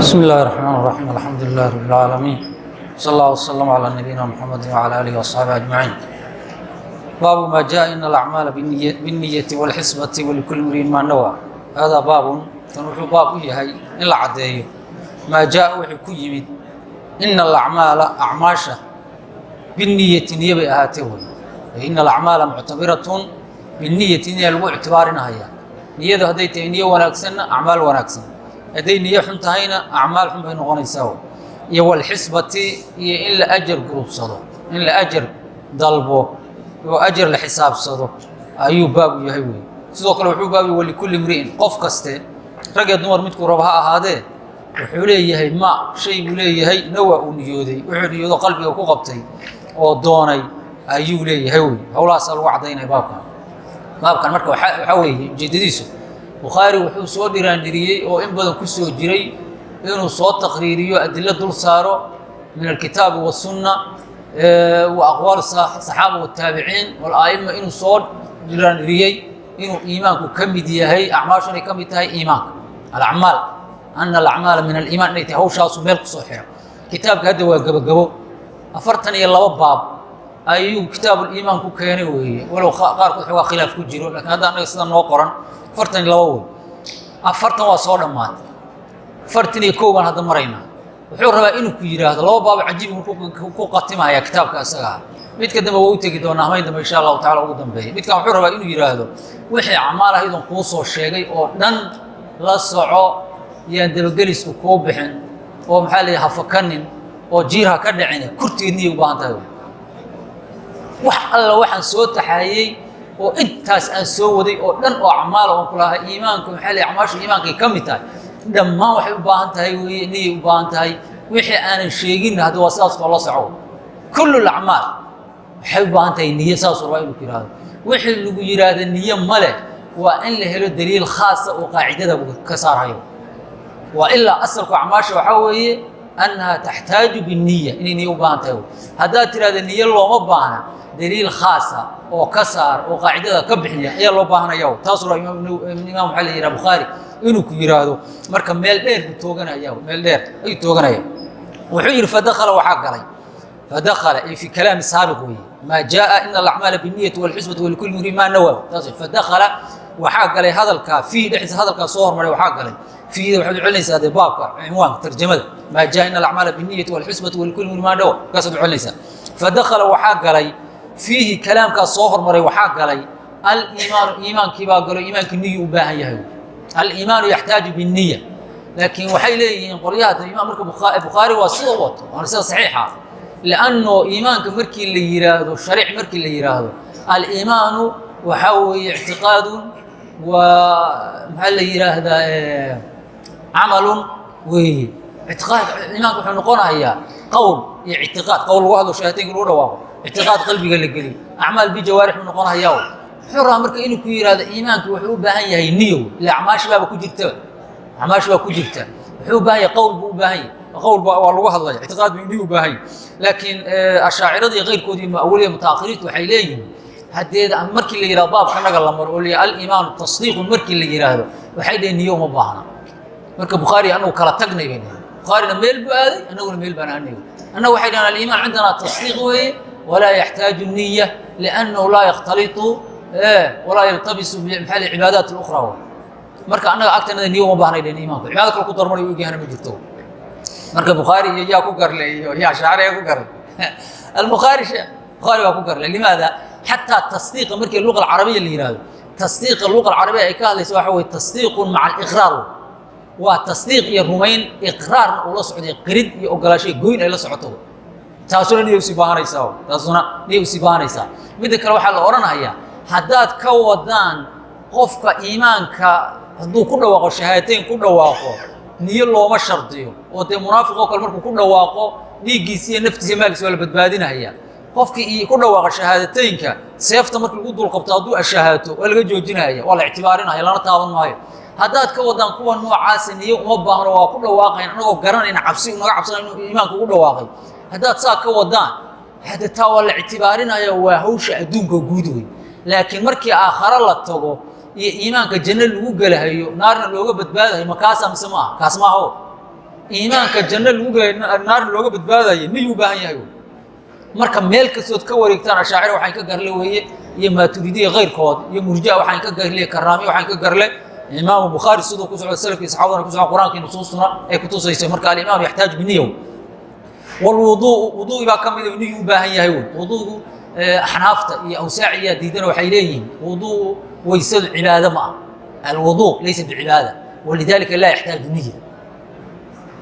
بسم الله الرحمن الرحيم، الحمد لله رب العالمين، صلى الله وسلم على نبينا محمد وعلى آله وأصحابه أجمعين. باب ما جاء إن الأعمال بالنية والحسبة ولكل امرئ ما نوى. هذا باب، tan wuxuu baab u yahay in la caddeeyo maa jaa, wuxuu ku yimid ina alacmaala, acmaasha, biniyati, niye bay ahaatee. Wey ina alacmaala muctabiratun biniyati, niya lagu ictibaarinahaya. Niyadu hadday tahay niyo wanaagsanna, acmaal wanaagsan; hadday niyo xun tahayna, acmaal xun bay noqonaysaa. Iyo walxisbati, iyo in la ajar gurubsado, in la ajar dalbo oo ajar la xisaabsado ayuu baabu yahay. Wey sidoo kale wuxuu baabu walikulli imri'in, qof kaste, rag iyo dumar midkuu raba ha ahaadee, wuxuu leeyahay ma shay buu leeyahay, nawa, uu niyooday, wuxuu niyoodo qalbiga ku qabtay oo doonay ayuu leeyahay. Wey howlahaasaa lagu caddaynaya baabkan. Baabkan marka waxaa weeye ujeeddadiisu, Bukhaari wuxuu soo dhiraandhiriyey oo in badan ku soo jiray inuu soo taqriiriyo, adilo dul saaro min alkitaabi waالsunna wa aqwaal saxaaba wالtaabiciin wاla'ima, inuu soo dhiraandhiriyey inuu iimaanku ka mid yahay, acmaashu inay ka mid tahay iimaanka, alacmaal, ana alacmaala min aliimaan inay tahay. Hawshaasu meel kusoo xira kitaabka. Hadda waa gebogebo, 42 baab ayuu kitaabuliimaan ku keenay weeye, walow qaarkood xoogaa khilaaf ku jiro, lakiin hadda annaga sida noo qoran 42 wey. 40 waa soo dhammaatay, 41 baan hadda maraynaa. Wuxuu rabaa inuu ku yidhaahdo laba baabo cajiib ku qatimaya kitaabka isagaa. Midka dambe waa u tegi doonaa hamayn dambe, insha Allahu tacala, ugu dambeeya. Midkan wuxuu rabaa inuu yidhaahdo wixii acmaal ahaydon kuu soo sheegay oo dhan la soco, yaan dabagelisku kuu bixin oo maxaa la yidhi, ha fakanin oo jiir ha ka dhicin, kurtigeed niyay u baahan tahay. Wax alla waxaan soo taxaayey oo intaas aan soo waday oo dhan oo acmaala oon ku lahaa iimaanku, maxaa la acmaashu iimaankay ka mid tahay, dhammaan waxay u baahan tahay weeye niyay u baahan tahay. Wixii aanan sheeginna hadda waa sidaas oo la soco. Kullu acmaal waxay u baahan tahay niye, saasuu rabaa inuu ku yihahdo. Wixii lagu yidhaahda niye ma leh, waa in la helo daliil khaasa oo qaacidada ka saarhayo. Waa ilaa asalku acmaasha waxaa weeye annaha taxtaaju biniya, inay niye u baahan tahay. Haddaad tidhahda niye looma baahna, daliil khaasa oo ka saar oo qaacidada ka bixiya ayaa loo baahanaya. Taasuu rabaa imaam, waxaa la yidhaha, Bukhaari inuu ku yidhaahdo. Marka meel dheer buu tooganaya, meel dheer ayuu tooganaya. Wuxuu yidhi: fadakala, waxaa galay, fadakala ay fi kalaami saabiq weeye, maa jaaa ina alacmaala binniyati walxisbati walikulli imri'in maa nawaa. Taas fadakala, waxaa galay hadalkaa, fiihi, dhexdiisa, hadalkaa soo hormaray waxaa galay. Fiihida waxaad u celinaysaa dee baabka, cinwaanka, tarjamada, maa jaa ina alacmaala binniyati walxisbati walikulli imri'in maa nawa, kaasaad u celinaysaa. Fadakala, waxaa galay, fiihi, kalaamkaas soo hormaray waxaa galay, aliimaanu, iimaankii baa galo. Iimaankii niyu u baahan yahay, aliimaanu yaxtaaju binniya. Laakiin waxay leeyihiin qolyaha imaam, marka Bukhaari waa sida u wato, waana sida saxiixa, lianno iimaanka markii la yiraahdo shariic, markii la yiraahdo aliimaanu, waxaa weeye ictiqaadun waa, maxaa la yiraahdaa, camalun weeye. Ictiqaad, iimaanka wuxuu noqonayaa qowl iyo ictiqaad, qowl lagu hadlo, shahaataynka lagu dhawaaqo, ictiqaad qalbiga la geliyo, acmaal bijawaarix buu noqonayaa. Wuxuu rabaa marka inuu ku yihahdo iimaanku wuxuu u baahan yahay niyow, ila acmaashi baaba ku jirtaba, acmaashi baa ku jirta. Wuxuu u baahan yahay qowl buu u baahan yahay, qowl waa lagu hadlaya, ictiqaad buu niyo u baahan yahay. Laakiin ashaaciradii keyrkoodii, muawiliya, mutaaakhiriintu waxay leeyihiin haddee markii la yihahdo baabka naga la maro oo la aliimaanu tasdiiqun markii la yidhaahdo, waxay dhaheen niyo uma baahna. Marka Bukhaari anagu kala tagnay bay dhaheen. Bukhaarina meel buu aaday, annaguna meel baan aanay. Annagu waxay dhaheen aliimaan cindanaa tasdiiq weeye, walaa yaxtaaju niya liannahu laa yakhtalitu walaa yaltabisu maxaa la cibaadaat اlukhra. Marka annaga agtanada niyo uma baahnay dhaheen, iimaanku cibaado kale ku darmanayo ogyahana ma jirto. Marka Bukhaari iyo yaa ku garle iyo yaa shaacir ku garle? Albukhaari, Bukhaari baa ku garle. Limaada? Xataa tasdiiqa markii luqa alcarabiya la yihahdo, tasdiiqa luqa alcarabiya ay ka hadlaysa waxa weye tasdiiqun maca aliqraar, waa tasdiiq iyo rumayn iqraarna uu la socday, qirid iyo ogolaasho, goyn ay la socoto. Taasuna niya usii baahanaysaa, taasuna niya usii baahanaysaa. Midda kale waxaa la odhanayaa, haddaad ka wadaan qofka iimaanka hadduu ku dhawaaqo, shahaadateyn ku dhawaaqo, niyo looma shardiyo, oo dee munaafiq oo kale markuu ku dhawaaqo dhiiggiisi iyo naftiisa iyo maalkiisa waa la badbaadinaya. Qofkii ku dhawaaqa shahaadateynka, seefta markii lagu dulqabto hadduu ashahaato, waa laga joojinaya, waa la ictibaarinaya, lana taaban maayo. Haddaad ka wadaan kuwa noocaasa niyo uma baahno, waa ku dhawaaqayn anagoo garanayna, cabsi naga cabsana inuu iimaanka ugu dhawaaqay, haddaad saa ka wadaan, hadda taa waa la ictibaarinaya, waa hawsha adduunka guud wey. Laakiin markii aakhare la tago iyo iimaanka janno lagu gelahayo, naarna looga badbaadayo, ma kaasaa mise maaha? Kaas maaha. Iimaanka janno lagu gelay, naar looga badbaadaya, niyuu u baahan yahay. Marka meel kastood ka wareegtaan, Ashaacira waxaan ka garle weeye, iyo Maaturidiya kayrkood, iyo Murjia waxaan ka garle, Karaamiya waxaan ka garle. Imaamu Bukhaari siduu ku socdo, salafkii saxaabadana ku socon, Qur'aankii nusuustuna ay kutusayso. Marka alimaanu yaxtaaju biniya. Walwuduu, wuduugi baa ka mida niyu u baahan yahay wey. Wuduugu Axnaafta iyo Awsaaciyaa diidana, waxay leeyihiin wuduu, weysadu cibaado ma ah. Alwuduu laysa bicibaada, walidaalika laa yaxtaaju niya.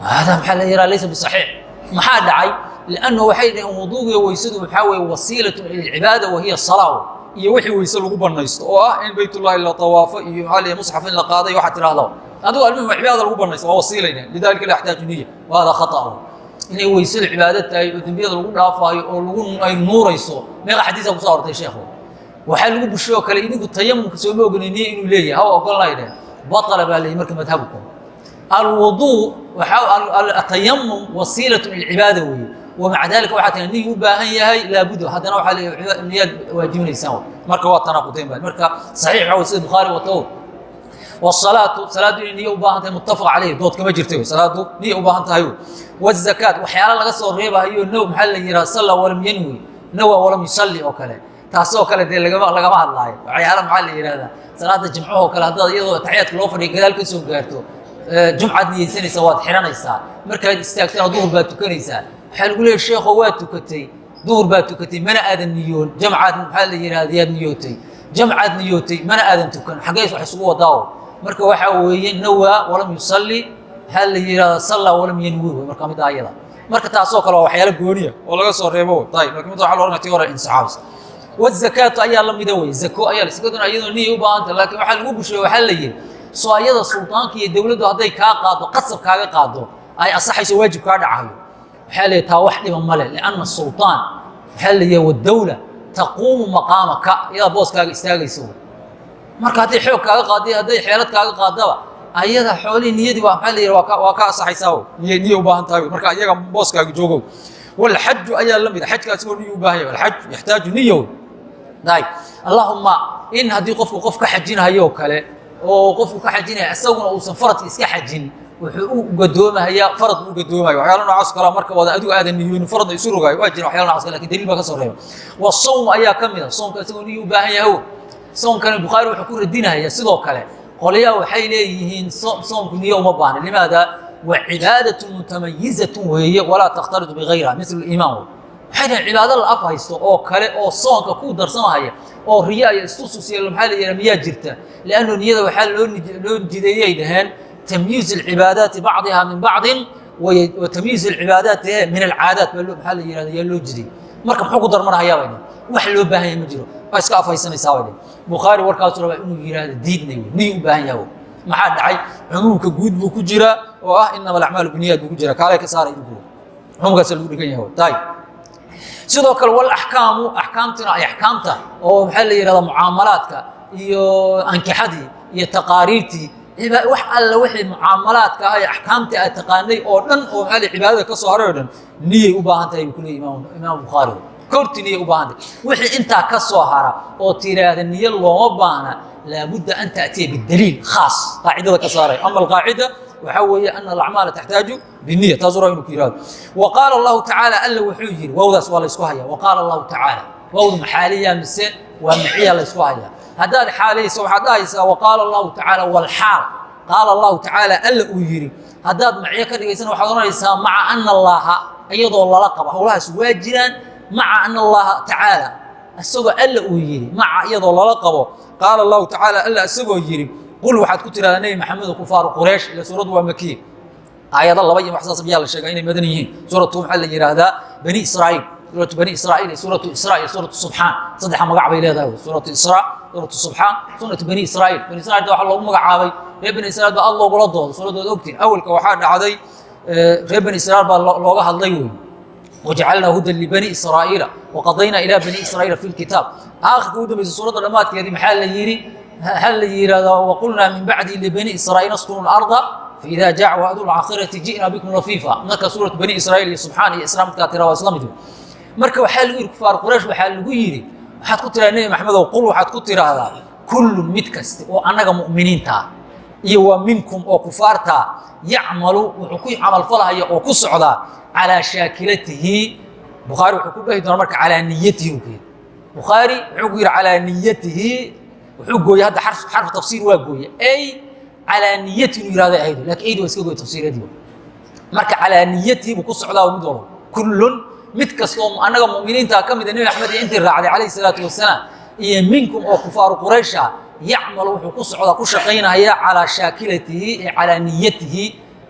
Hada maxaa la yihaha? Laysa bisaxiix. Maxaa dhacay? Liannahu waxay dhaheen wuduugiyo weysadu waxaa weeye wasiilatun ila alcibaada, wahiya salaa, iyo wixii weyse lagu banaysto oo ah in Baytullahi la tawaafo iyo maxaa la musxaf in la qaaday. Waxaad tidhahdaa adigu, almuhim cibaada lagu banaysto waa wasiilayna, lidalika laa yaxtaaju niya. Wa hada khata. Inay weysadu cibaado tahay oo dembiyada lagu dhaafaayo oo lagu ay nuurayso, meeqa xadiisa kuso arortay, sheekhu? Waxaa lagu bushay oo kale, idinku tayamumka sooma ogolay niye inuu leeyahay, hawa ogolnay dheh, batala baa leeyahy. Marka madhabku alwuduu, atayamum wasiilatun lilcibaada weeye, wamaca dalika waxaa tahay niyu u baahan yahay laabuddo. Haddana waxaa leeyahay niyaad waajibinaysaan. Marka waa tanaaqudayn ba. Marka saxiix waxaa wey sida Bukhaari wato. Wsalaatu, salaaddu inay niyo u baahan tahay muttafaq caleyh, dood kama jirta. Salaaddu niya u baahan tahay. Wazakaat, waxyaala laga soo reebahayo now, maxaa la yihaha, salla walam yanwi, nawa walam yusalli oo kale, taasoo kale dee lagama hadlaayo. Waxyaala maxaa la yihahdaa, salaada jimcahoo kale, haddaad iyadoo taxiyaadka loo fadhiya gadaal ka soo gaarto, jumcaad niyeysanaysaa, waad xiranaysaa. Markaad istaagtana duhur baad tukanaysaa. Waxaa lagu leeyahy, sheekho, waa tukatay, duhur baad tukatay, mana aadan niyoon. Jamcaad maxaa la yihahda, yaad niyootay, jamcaad niyootay, mana aadan tukan. Xaggees wax isugu wadaawo? Marka waxaa weeye nawaa walam yusalli, maxaa la yihahdaa, sallaa walam yanwi wey. Marka midda ayada, marka taasoo kale waa waxyaalo gooniya oo laga soo reebo. Ayib, lakin midda waxa la ohanaya tii hore insaxaabis. Wazakaatu ayaa la mida wey. Zako ayaa, zakaduna iyadoo niya u baahanta, laakiin waxaa lagu busheeye, waxaa la yidhi soo ayada suldaanka iyo dowladdu hadday kaa qaado, qasab kaaga qaado, ay asaxayso, waajib kaa dhacayo. Waxaa la yidhi taa wax dhiba male, lianna sulطaan waxaa la yihi wadawla taquumu maqaamaka, iyadaa booskaaga istaagaysa. Marka hadday xoog kaaga qaadiy, hadday xeelad kaaga qaadaba, ayada xoolihii niyadii waa maxaa la yihi, waa ka asaxaysaa, niy niya u baahan tahay. Marka iyaga booskaaga joogow. Walxaju ayaa la mida, xajka asigoo niya u baahan yahay. Alxaj yaxtaaju niyow. Ayb, allahuma in haddii qofku qof ka xajinhayo kale oo qofku ka xajinaya, isaguna uusan faradka iska xajin, wuxuu u gadoomahayaa, farad buu u gadoomaya. Waxyaala noocaas kalaa marka wada adigu aadan niyoonin, faradna isu rogaayo, waa jira waxyala nocaas kale, lakin daliil baa ka soo reeba. Wasawm ayaa ka mida, soomka isagoo niyo u baahan yahay. Soomkana Bukhaari wuxuu ku radinaya sidoo kale qolyaha waxay leeyihiin soomku niyo uma baahna. Limaada? Wa cibaadatu mutamayizatun weeye, walaa takhtalitu bigayriha, mithlu iimaan wey. Waxay dhaheen cibaado la af haysto oo kale oo soonka ku darsamahaya oo riya iyo istusus iyo maxaa la yidhaha miyaa jirta? Liannu niyada waxaa loo jideeyay dhaheen tamyiiz alcibaadaati bacdiha min bacdin wa tamyiiz alcibaadaati min alcaadaat baa maxaa la yihahda yaa loo jiday. Marka muxuu ku darmanahayaa bay dhaheen? Wax loo baahan yahay ma jiro, waa iska afhaysanaysaa bay dhaheen. Bukhaari warkaasuu rabaa inuu yidhaahdo diidnay wey, niyu u baahan yahay. Maxaa dhacay? Cumuumka guud buu ku jiraa oo ah inama alacmaalu biniyaat buu ku jiraa. Kaalay ka saara idinku, cumuumkaasa lagu dhegan yahay. Ayib, sidoo kale walaxkaamu, axkaamtina ay axkaamta oo maxaa la yihahdaa, mucaamalaadka iyo ankixadii iyo taqaariirtii, wax alla wixii mucaamalaadka ah iyo axkaamtii aad taqaanay oo dhan oo maxaa la cibaadada ka soo haray oo dhan niyay u baahan tahay buu ku leeyay Imaam Bukhaari. Korti niyay u baahan tahay. Wixii intaa ka soo hara oo tiraahda niyo looma baahna, laabudda an ta'tiya bidaliil khaas, qaacidada ka saaray. Ama alqaacida waxaa weeye ana alacmaala taxtaaju biniya, taasuu raa inuu ku yihahdo. Wa qaala Allahu tacaala, Alla wuxuu yidhi. Waawdaas waa laysku haya. Wa qaala Allahu tacaala, waawdu maxaaliya mise waa maciya? Laysku haya. Haddaad xaalayso waxaad dhahaysaa wa qaala Allahu tacaala walxaal qaala Allahu tacaala, Alla uu yidhi. Haddaad macyo ka dhigaysana waxaad odhanaysaa maca ana Allaha, iyadoo lala qabo howlahaas waa jiraan, maca ana Allaha tacaala, isagoo Alla uu yidhi, maca iyadoo lala qabo qaala Allahu tacaala, Alla isagoo yidhi. Qul, waxaad ku tirahdaa Nebi Maxamedo kufaaru Quraysh. Ila suuraddu waa makiye, aayado laba iyo wax saas miyaa la sheegaa inay madan yihiin. Suuratu maxaa la yidhaahdaa, Bani Israa'iil, suuratu Bani Israa'iil iyo suuratu Israa iyo suuratu Subxaan, saddexa magac bay leedahay: suuratu Israa, suuratu Subxaan, suuratu Bani Israa'iil. Bani Israiil waxaa loogu magacaabay reer Bani Israiil baa aad loogula doodo. Suuraddood ogtiin, awalka waxaa dhacday reer Bani Israiil baa looga hadlay wey: wajacalnaa hudan libani Israa'iila waqadaynaa ilaa bani Israa'iila fi lkitaab. Aakhirka ugu dambaysa suuradda dhammaadkeedii maxaa la yidhi? Maxaa la yidhahdaa? Waqulnaa min bacdi libani Israa'iil askunu larda faida jaa wacdu laakhirati ji'naa bikum lafiifa. Marka suuratu Bani Israa'iil iyo Subxaan iyo Israa midkaa tira waa isla mid. Marka waxaa lagu yidhi kufaar Quraysh, waxaa lagu yidhi waxaad ku tiraahdaa Nebi Maxamedow, qul, waxaad ku tiraahdaa, kullun, mid kasta oo annaga mu'miniinta ah. Iyo wa minkum oo kufaarta yacmalu, wuxuu ku camalfalahaya oo ku socdaa calaa shaakilatihi. Bukhaari wuxuu ku dhehi doonaa marka calaa niyatihi buu ku yidhi. Bukhaari wuxuu ku yidhi calaa niyatihi, wuxuu gooyey hadda xarfu tafsiir waa gooye, ay calaa niyatihi inuu yihahda ahayd, lakin aydi waa iska gooye tafsiiradii. Marka calaa niyatihi buu ku socdaa mid walba. Kullun, mid kastoo annaga mu'miniinta ka mida, Nebi Axmed iyo intii raacday calayhi salaatu wasalaam, iyo minkum oo kufaaru Quraysha, yacmalu, wuxuu ku socdaa, ku shaqaynaya calaa shaakilatihi ee calaa niyatihi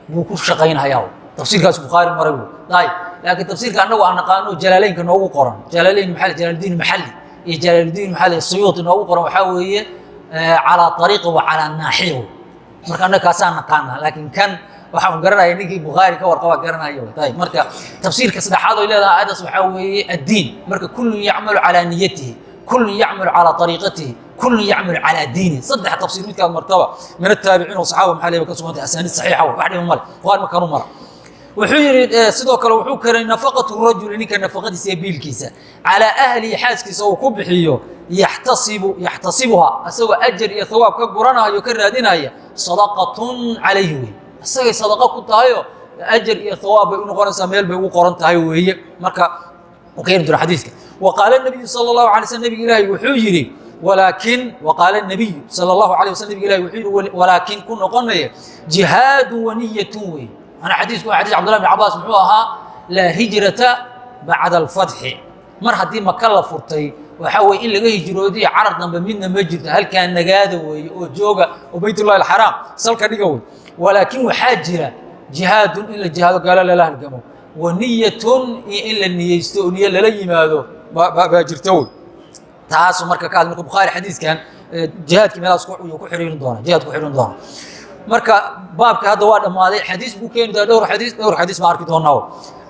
buu ku shaqaynhayaa. Tafsiirkaas Bukhaari maray wey. Ayib, laakiin tafsiirka annagu aan naqaano, Jalaaleynka noogu qoran, Jalaaleyn maxalli, Jalaaludiin Maxalli iyo Jalaaludiin Maxalli Suyuuti noogu qoran, waxaa weeye calaa ariiqa wa calaa naaxiya wey. Marka annaga kaasaan naqaana, laakiin kan waxaan garanaya ninkii Bukhaari ka warqaba garanaya. Ayib, marka tafsiirka saddexaad oy leedahay aayaddaas waxaa weeye addiin. Marka kullun yacmalu calaa niyatihi, kullun yacmalu calaa ariiqatihi, kullun yacmalu calaa diinihi, saddex tafsiir midkaad martaba min ataabiciin wa saxaaba maxaa leeba ka sugantay asaaniid saxiixa, wax dhiba male. Bukhaari ma kanu mara. Wuxuu yidhi sidoo kale wuxuu karay nafaqatu rajuli, ninka nafaqadiisa iyo biilkiisa, calaa ahlihi, xaaskiisa uu ku bixiyo, yaxtasibu, yaxtasibuha, isagoo ajar iyo thawaab ka guranayo, ka raadinaya, sadaqatun calayhi wey. Isagay sadaqa ku tahayo, ajar iyo thawaab bay u noqonaysaa, meel bay ugu qoran tahay weeye. Marka uu keeni doona xadiiska. Wa qaala nabiyu sala allahu alay slam, nabiga ilaahi wuxuu yidhi walaakin, waqaala nabiyu sala allahu alay waslam, nabiga ilahi wuxuu yidhi walaakin ku noqonaya jihaadu waniyatun wey. Manaa xadiisku waa xadiis Cabdullah bin Cabbaas. Muxuu ahaa? Laa hijrata bacda alfatxi. Mar haddii Maka la furtay, waxaa weye in laga hijroodiyo carar dambe midna ma jirto. Halkaa nagaada weeye oo jooga oo Baytullahi alxaraam salka dhiga wey. Walaakin waxaa jira jihaadun, in la jihaado, gaalo lala halgamo, wa niyatun, iyo in la niyeysto oo niyo lala yimaado baa jirta wey. Taasu marka ka hadl. Marka Bukhaari xadiiskan jihaadkii meelahaas ku xiriirin doona, jihaad ku xiriirin doona. Marka baabka hadda waa dhammaaday. Xadiis buu keeni doonaa, dhowr xadiis, dhowr xadiis baan arki doonaa.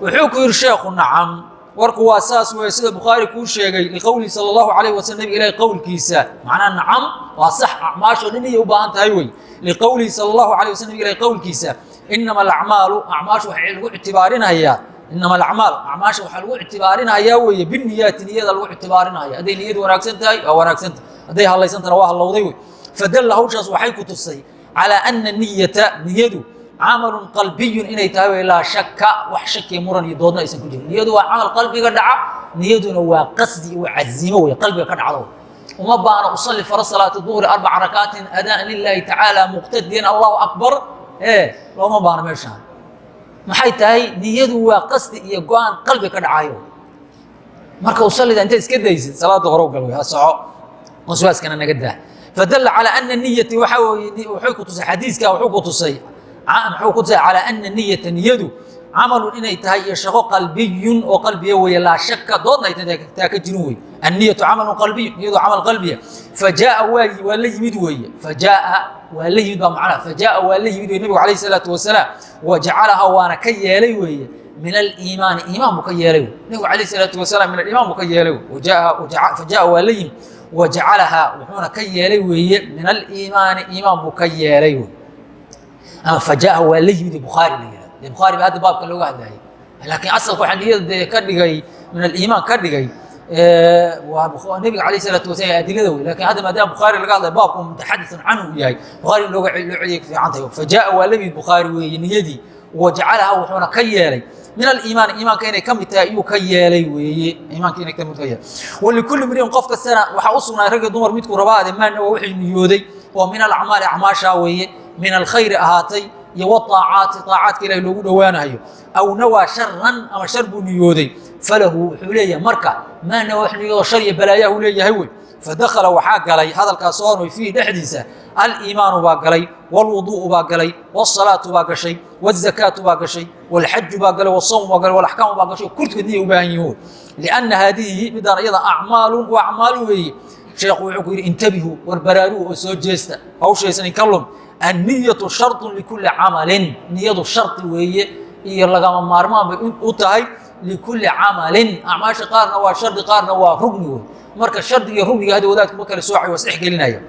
Wuxuu ku yidhi sheekhu: nacam, warku waa saas weeye sida Bukhaari kuu sheegay, liqowlihi sala allahu calayhi wasalam, nabiga Ilahi qowlkiisa. Macnaha nacam, waa sax, acmaashoo dhan iyay u baahan tahay wey. Liqowlihi sala allahu alayh wasalam, nabiga Ilahi qowlkiisa: inama alacmaalu, acmaashu waxaa lagu ictibaarinayaa, inama alacmaal, acmaasha waxaa lagu ictibaarinayaa weeye biniyaati, niyada lagu ictibaarinaya. Hadday niyadu wanaagsan tahay waa wanaagsan tahay, hadday hadlaysantana waa hallowday wey. Fadalla, hawshaas waxay ku tusay calaa ana niyata, niyadu, camalun qalbiyun inay tahay wey, laa shaka, wax shakiya, muran iyo doodna aysan ku jirin. Niyadu waa camal qalbiga dhaca, niyaduna waa qasdi iyo caziimo wey, qalbiga ka dhacdo. Uma baahna usalli fara salaati duhri arbaca rakaatin adaan lillahi tacaala muqtadiyan allahu akbar ee looma baahno meeshaan. Maxay tahay? Niyadu waa qasdi iyo go-aan qalbiga ka dhacayo. Marka usallida intaad iska daysid salaada hore u gal wey, ha soco, waswaaskana naga daa. Fadalla calaa ana niyati, waxaa weeye wuxuu ku tusay xadiiska, wuxuu ku tusay, muxuu ku tusay? Calaa ana niyata, niyadu, camalun inay tahay iyo shaqo, qalbiyun, oo qalbiya weeye, laa shaka, doodna ay taa ka jirin wey. Anniyatu camalun qalbiyun, niyadu camal qalbiya. Fajaaa, waa la yimid weeye. Fajaaa, waa la yimid baa macnaha. Fajaaa, waa la yimid wey nabigu calayhi salaatu wasalaam. Wajacalaha, waana ka yeelay weeye, min aliimaani, iimaan buu ka yeelay wey nabigu calayhi salaatu wasalaam, min aliimaan buu ka yeelay wey. Fajaaa, waa la yimid, wajacalaha, wuxuuna ka yeelay weeye, min aliimaani, iimaan buu ka yeelay wey. Ama fajaaa, waa la yimid Bukhaari la yihahdo. Bukhaari ba hadda baabka looga hadlayay, laakiin asalka waxaa niyada dee ka dhigay min aliimaan ka dhigay waa nabiga calayh salaatu wasalam, adilada wey. Lakin hadda maadaama Bukhaari laga hadlay, baabku mutaxadisan canhu yahay, Bukhaari in looga loo celiyay ku fiican tahay. Fajaaa, waa la yimid Bukhaari weeye niyadii, wajacalaha, wuxuuna ka yeelay, min aliimaani, iimaanka inay ka mid tahay ayuu ka yeelay weeye, iimaanka inay ka mid ka yeelay. Walikulli mriin, qof kastana waxaa u sugnaa, rag iyo dumar midkuu rabaade, maana waa wixii niyooday oo min alacmaali, acmaashaa weeye, min alkhayri ahaatay iyo waaacaati, aacaadka Ilahi loogu dhowaanayo. Aw nawaa sharan, ama shar buu niyooday, falahu, wuxuu leeyahay marka maa nawaa, wax niyoodo shar iyo balaayaha uu leeyahay wey. Fadakhala, waxaa galay hadalkaas soo hormay, fiihi dhexdiisa, aliimaanu baa galay, wاlwuduءu baa galay, wاsalaatu baa gashay, wاzakaatu baa gashay, wاlxaju baa galay, wاsawmu baa galay, walaxkaamu baa gashay. Kurtigood niya u baahan yihiin, lianna haadihi, midaan iyada, acmaalun, waa acmaal weeye. Sheekhu wuxuu ku yidhi: intabihu, war baraaruhu oo soo jeesta, hawshaysan inka lum. Anniyatu sharطun likulli camalin, niyadu shardi weeye iyo lagama maarmaan bay u tahay likulli camalin. Acmaasha qaarna waa shardi, qaarna waa rugni wey. Marka shardiga iyo rugniga hadda wadaadku ma kala soocay, waa isdhex gelinaya.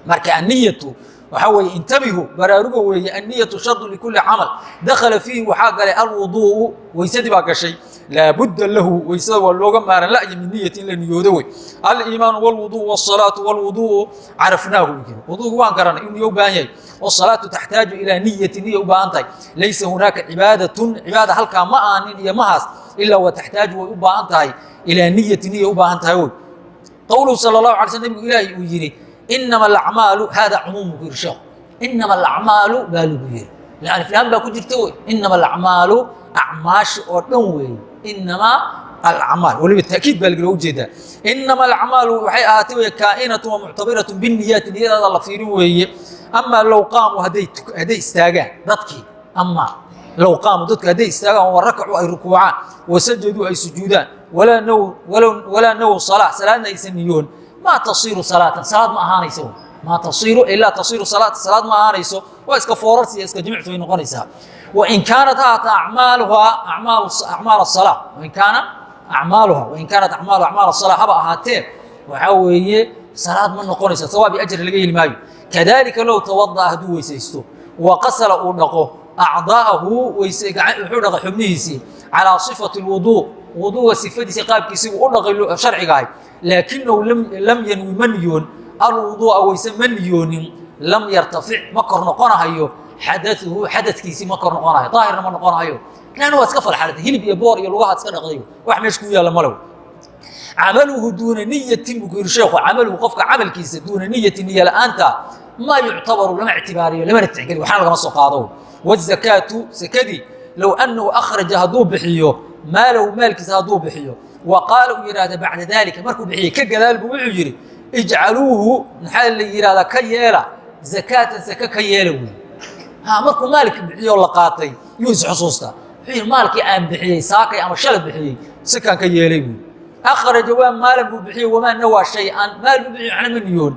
Marka anniyatu waxaa weeye, intabihu, baraaruga weeye, anniyatu shardu likulli camal. Dakhala fiihi, waxaa galay, alwuduu'u, weysadii baa gashay. Laabudda lahu, weysada waa looga maaran la'ya, min niyati, in la niyoodo wey. Aliimaanu wاlwudu wالsalaatu wاlwuduءu carafnaahu buu yiri. Wuduugu waan garanay in niyo u baahan yahay. Wالsalaatu taxtaaju ilaa niyati, niya u baahan tahay. Laysa hunaaka cibaadatun, cibaada halkaa ma aanin iyo mahaas, ilaa wa taxtaaju, way u baahan tahay, ilaa niyati, niya u baahan tahay wey. Qowluhu sala allahu alay sl, nabigu ilaahi uu yidhi inama alacmaalu, hada cumuum buu ku yidhi sheekhu. Inama alacmaalu baa lagu yidhi, aliflaam baa ku jirta wey. Inama alacmaalu, acmaasha oo dhan weeye. Inama alacmaal weliba taakiid baa lagala ujeedaa. Inama alacmaalu waxay ahaatay wey kaa'inatu wa muctabiratun binniyaati, niyadaada la fiirin weeye. Amaa low qaamuu, hadday istaagaan dadkii, ama low qaamuu, dadku hadday istaagaan, wa rakacuu, ay rukuucaan, wasajaduu, ay sujuudaan, walaa nawow salaa, salaadna aysan niyoon, maa tasiiru salaatan, salaad ma ahaanayso. Maa tasiiru, ilaa tasiiru salaata, salaad ma ahaanayso, waa iska foorarsi iyo iska jimicsi bay noqonaysaa. Wain kaanat haata acmaaluhaa acmaal asalaa, wain kaana acmaaluha, wain kaanat acmaalu acmaal asalaa haba ahaatee, waxaa weeye salaad ma noqonayso, sawaab iyo ajri laga heli maayo. Kadalika low tawada'a, hadduu weysaysto, wa qasala, uu dhaqo, acdaa'ahu, weyse wuxuu dhaqay xubnihiisii, calaa sifati lwuduu, wuduuga sifadiisa qaabkiisii buu u dhaqay sharcigahay, laakinahu lam yanwi, ma niyoon, alwuduu'a, weyse ma niyoonin, lam yartafic, ma kor noqonahayo, xadauhu, xadadkiisii ma kor noqonahayo, daahirna ma noqonahayo. Lanna waa iska falxalatay, hilib iyo boor iyo lugahaad iska dhaqdayo, wax meesha ku yaalla malew. Camaluhu duuna niyatin buu ku yidhi sheekhu. Camaluhu, qofka camalkiisa, duuna niyati, niya la'aanta, maa yuctabaru, lama ictibaariyo, lamana tixgeliyo, waxna lagama soo qaado. Wazakaatu, sakadii, low annahu akhraja, hadduu bixiyo, maalahu, maalkiisa hadduu bixiyo, wa qaala, uu yidhaahda, bacda daalika, markuu bixiyey ka gadaal buu wuxuu yidhi ijcaluuhu, maxaa la yidhahdaa, ka yeela zakaatan, saka ka yeela wey. Ha markuu maalki bixiyoo la qaatay yuu is xusuustaa, wuxuu yidhi maalkii aan bixiyey saakay ama shalay bixiyey sakaan ka yeelay buy. Akhraja waa maalan buu bixiyey, wamaa nawaa shay-an, maal buu bixiyo, waxna ma niyoon.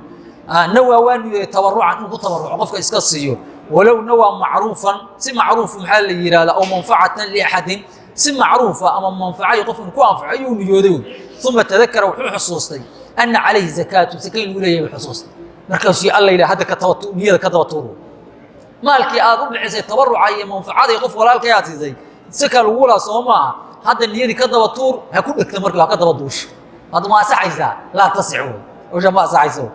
Nawaa, waa niyooday, tabarucan, inuu ku tabaruco, qofka iska siiyo. Walow nawaa macruufan, si macruuf, maxaa la yidhahdaa, aw manfacatan liaxadin, si macruufa ama manfacayo qof inuu ku anfaco ayuu niyooday wey. Uma tadakara, wuxuu xusuustay, ana calayhi zakaatu, saka in lagu leeyahay buu xusuustay. Markaasuu alla yidhaha hadda ka taba, niyada ka daba tuur. Maalkii aad u bixisay tabaruca iyo manfacada qof walaalkay aad siisay, saka lagu laa soo maaha? Hadda niyadii ka daba tuur, ha ku dhegta, marka ha ka daba duusho. Hadda ma asaxaysaa? Laa tasix wey, hawsha ma asaxayso.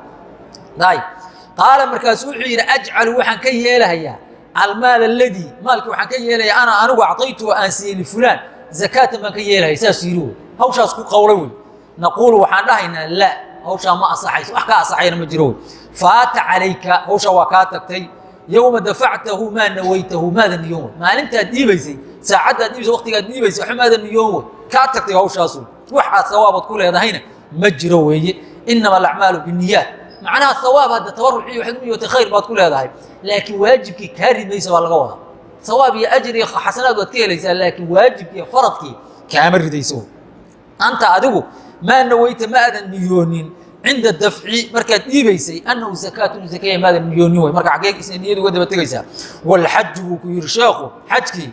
Ayib. Qaala, markaasu wuxuu yidhi ajcalu, waxaan ka yeelahayaa, almaal aladii, maalkii waxaan ka yeelayaa, ana anigu acطaytu, aan siiyey, lifulaan, zakaatan baan ka yeelahaya. Saasuu yidhi wey, hawshaas ku qawlay wey. Naquulu, waxaan dhahaynaa, laa, hawshaa ma asaxayso, wax kaa asaxayana ma jiro wey. Faata calayka, hawshaa waa kaa tagtay. Yowma dafactahu maa nawaytahu, maada niyoon wey. Maalintaad dhiibaysay, saacaddaad dhiibaysay, waqtigaad dhiibaysay, waxba maada niyoon wey, kaa tagtay hawshaasu, wax aad sawaabaad ku leedahayna ma jiro weeye. Inama alacmaalu binniyaat, macnaha hawaab hadda tabarucii waxaad u niyootay khayr baad ku leedahay, laakiin waajibkii kaa ridmaysa baa laga wadaa. Sawaab iyo ajir iyo xasanaad waad ka helaysaa, laakiin waajibkii iyo faradkii kaama ridayso. Anta adigu maa naweyta, ma aadan niyoonin, cinda dafci, markaad dhiibaysay, annahu zakaatun, zakaya maadan niyoonin wey. Marka xaggee niyadu uga daba tegaysaa? Walxaju buu ku yidhi sheekhu, xajkii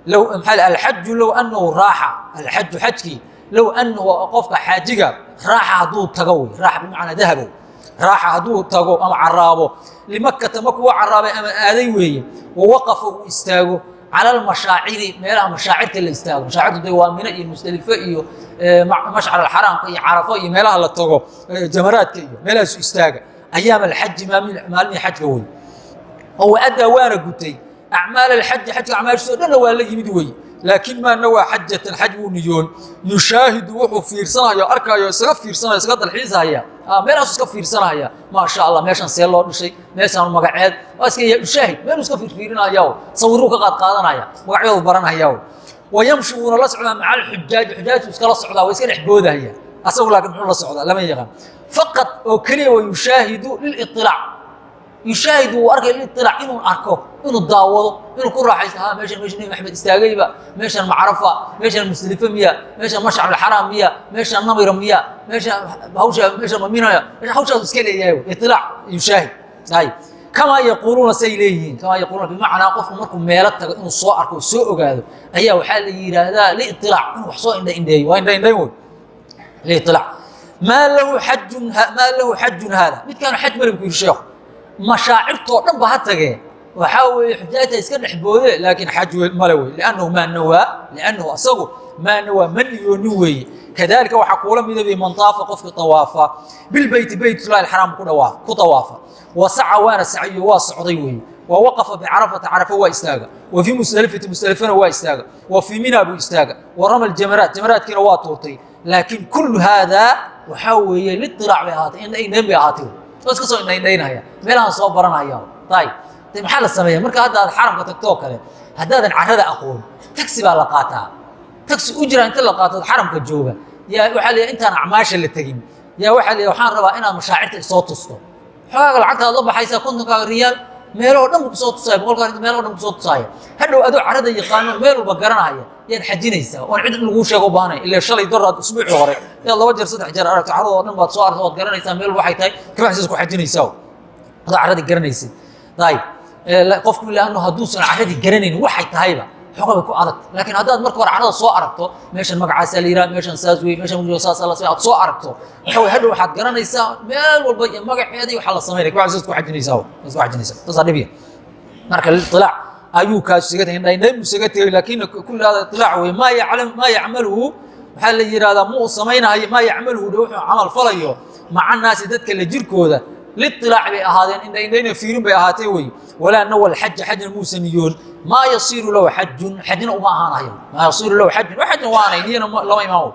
low maxaa, alxaju low annahu raaxa, alxaju, xajkii, low annahu, qofka xaajiga, raaxa hadduu tago wey, raaxa bimacnaa dahabow, raaxa hadduu tago ama caraabo, limakata, makuwa caraabay ama aaday weeye, wawaqafa, uu istaago, cala almashaaciri, meelaha mashaacirta la istaago. Mashaacirtu de waa Mino iyo Musdelife iyo Mashcar alxaraamka iyo Carafo iyo meelaha la tago, jamaraadka iyo meelahaasu istaaga, ayaam alxaji, maalmihii xajka wey. Oo waaddaa, waana gutay, acmaal alxaji, xajka acmaashiisa o dhanna waa la yimid wey. Laakiin maa nawaa xajatan, xaj buu niyoon. Yushaahidu, wuxuu fiirsanayo, arkaayo, isaga fiirsanaya, isaga dalxiisahaya, meelahaasu iska fiirsanaya, maasha Allah, meeshan see loo dhishay, meeshaan magaceed waa, iska yushaahid, meeluu iska fiirfiirinaya, sawiruu ka qaad qaadanaya, magacyadu baranaya. Wayamshi, wuuna la socdaa, maca alxujaaji, xujaajtu iskala socdaa, waa iska dhex boodahaya asagu, laakiin muxuu la socdaa lama yaqaan. Faqad, oo keliya, wa yushaahidu liliطilaac, yushaahidu, wuu arkay, liliطilaac, inuu arko, inuu daawado, inuu ku raaxaysto. Ha, meeshan meesha Nebi Maxamed istaagayba, meeshan Macrafa, meeshan Musdelife miya, meeshan Mashcar alxaraam miya, meeshan Namira miya, meeshan hawsha, meeshan maminaya, meeshan hawshaasu iska leeyahay, iطilaac yushaahid. Ayib. Kamaa yaquuluuna, say leeyihiin, kamaa yaquuluuna, bimacnaa qofku markuu meelo tago inuu soo arko o soo ogaado ayaa waxaa la yidhaahdaa liiطilaac, inuu wax soo indha indheeyo, waa indha indhayn wey liiطilaac. Maa lahu xajun, maa lahu xajun haada, midkaanu xaj male, ku yidhi sheekhu. Mashaacirtoo dhan ba ha tagee, Waxaa weeye xujaajta iska dhex boode, laakiin xaj male wey, liannahu maa nawaa, liannahu asagu maa nawaa, ma niyoonin weeye. Kadalika waxaa kuula midabay man taafa, qofkii tawaafa, bilbeyti, beytullahi alxaraam ku tawaafa, wa saca, waana saciyo, waa socday weeye, wa waqafa bicarafata, carafa waa istaaga, wa fii musdelifati, musdelifana waa istaaga, wa fii mina buu istaaga, wa rama ljamaraat, jamaraadkiina waa tuurtay. Laakiin kullu haadaa waxaa weeye liilaac bay ahaatay, indhaindhayn bay ahaatay, waa iska soo indhaindhaynaya, meelahaan soo baranaya. Ayib, de maxaa la sameeya marka hadda aad xaramka tagtoo kale, haddaadan carrada aqoon, taxi baa la qaataa, taxi ujra inta la qaato xaramka jooga. Yaa waxaa la intaan acmaasha la tegin, yaa waxaa la waxaan rabaa inaad mashaacirta isoo tusto. Xogaaga lacagta aad la baxaysaa, 50kaaga riyaal, meeloo dhan bu kusoo tusaaya, 100ka meeloo dhan kusoo tusaaya. Hadhow adoo carrada yaqaano, meel walba garanaya, yaad xajinaysaa oon cid in laguu sheego u baahanay. Ilaa shalay doraad, usbuucii hore yaad 2 jeer, 3 jeer aragto, carradoo dhan baad soo aragto, waad garanaysaa meel waxay tahay, kabaxsiis ku xajinaysaa adoo carradii garanaysid. Ayib, qofku laanno hadduusan carradii garanaynin waxay tahayba, xoogaa bay ku adag. Laakiin haddaad marka hore carrada soo aragto, meeshan magacaasaa la yidhaha, meeshan saas wey, meeshan saas la aad soo aragto, waxa wey hadhow waxaad garanaysaa meel walba iyo magaceeda iyo waxaa la samaynaya, kabaxsiis ku xajinaysaa, ku xajinaysaa. Saasaa dhibiya. Marka litilaac ayuu kaas isaga tegay, indhaindhayn buu isaga tegay, laakiin kulli hada itilaac wey. Maa yaclam maa yacmaluhu, waxaa la yidhahdaa ma uu samaynahayo, maa yacmaluhu dhe, wuxuu camal falayo, maca naasi, dadka la jirkooda, liilaac bay ahaadeen, indhaindhayna fiirin bay ahaatee wey. Walaa nawa alxaja, xajna muusa niyoon. Maa yasiiru lahu xajun, xajna uma ahaanayo. Maa yasiiru lahu xajun, xajna waanay niyana lama imaan.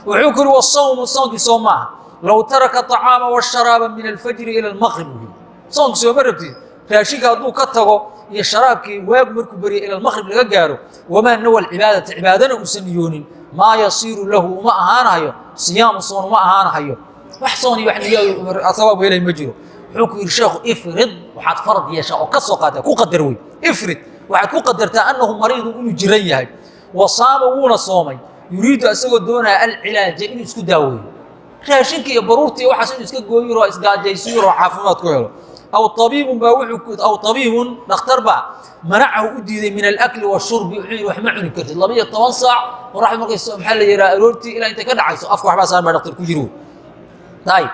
Wuxuu ku yidhi: wasawmu, soonkii soo maaha, low taraka aطacaama washaraaba min alfajri ila almaqrib, buu yidhi. Soonki sooma rabtid, raashinka hadduu ka tago iyo sharaabkii waagu markuu beriyay ila almaqrib laga gaaro, wamaa nawa alcibaadata, cibaadana uusan niyoonin, maa yasiiru lahu, uma ahaanahayo siyaamu, soon uma ahaanahayo. Wax soon iyo wax niyo sawaab helay ma jiro. Wuxuu ku yidhi sheekhu: ifrid, waxaad farad yeeshaa oo ka soo qaataa, ku qadar wey. Ifrid, waxaad ku qadartaa, annahu mariidun, inuu jiran yahay, wa saama, wuuna soomay, yuriidu, isagoo doonaya, alcilaaja, inuu isku daaweeyo, raashinka iyo baruurta iyo waxaas inuu iska gooyiro, isgaajaysiiro, caafimaad ku helo. Aw abiibun baa wuxuu, aw tabiibun, dhakhtar baa, manacahu, u diiday, min alakli washurbi. Wuxuu yidhi: wax ma cuni kartid 12 saac, qoraxdu markay, maxaa la yidhaha, aroortii ilaa intay ka dhacayso, afka waxbaa saaran, baa dhakhtar ku jiri wey. Ayib,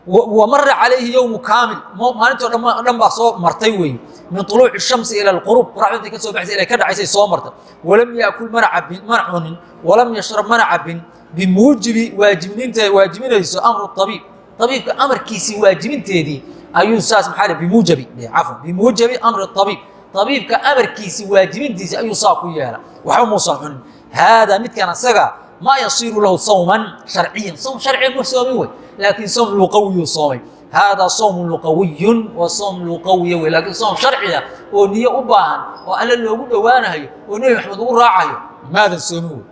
wa mara calayhi yowmu kaamil, maalintoo dhan baa soo martay weeye, min طuluuci الshamsi ila alqurub, qoraxdu intay ka soo baxaysa ilay ka dhacaysay soo marta. Walam yaakul, mana cabin, mana cunin, walam yashrab, mana cabin, bimuujibi, waajibninta waajibinayso, amru abiib, abiibka amarkiisii waajibinteedii ayuu saas, maxaa bimuujabi, cafwan, bimuujabi amri abiib, abiibka amarkiisii waajibintiisi ayuu saa ku yeela, waxba muusan cunin. Haadaa, midkan asaga, maa yasiiru lahu sawman sharciyan, sawm sharciga ma soomin wey, laakiin sawm luqawiyuu soomay. Haadaa sawmun luqawiyun, waa sawm luqawiya wey, laakiin soom sharciya oo niyo u baahan oo alle loogu dhowaanahayo oo Nebi Maxamed ugu raacayo maadan soomin wey.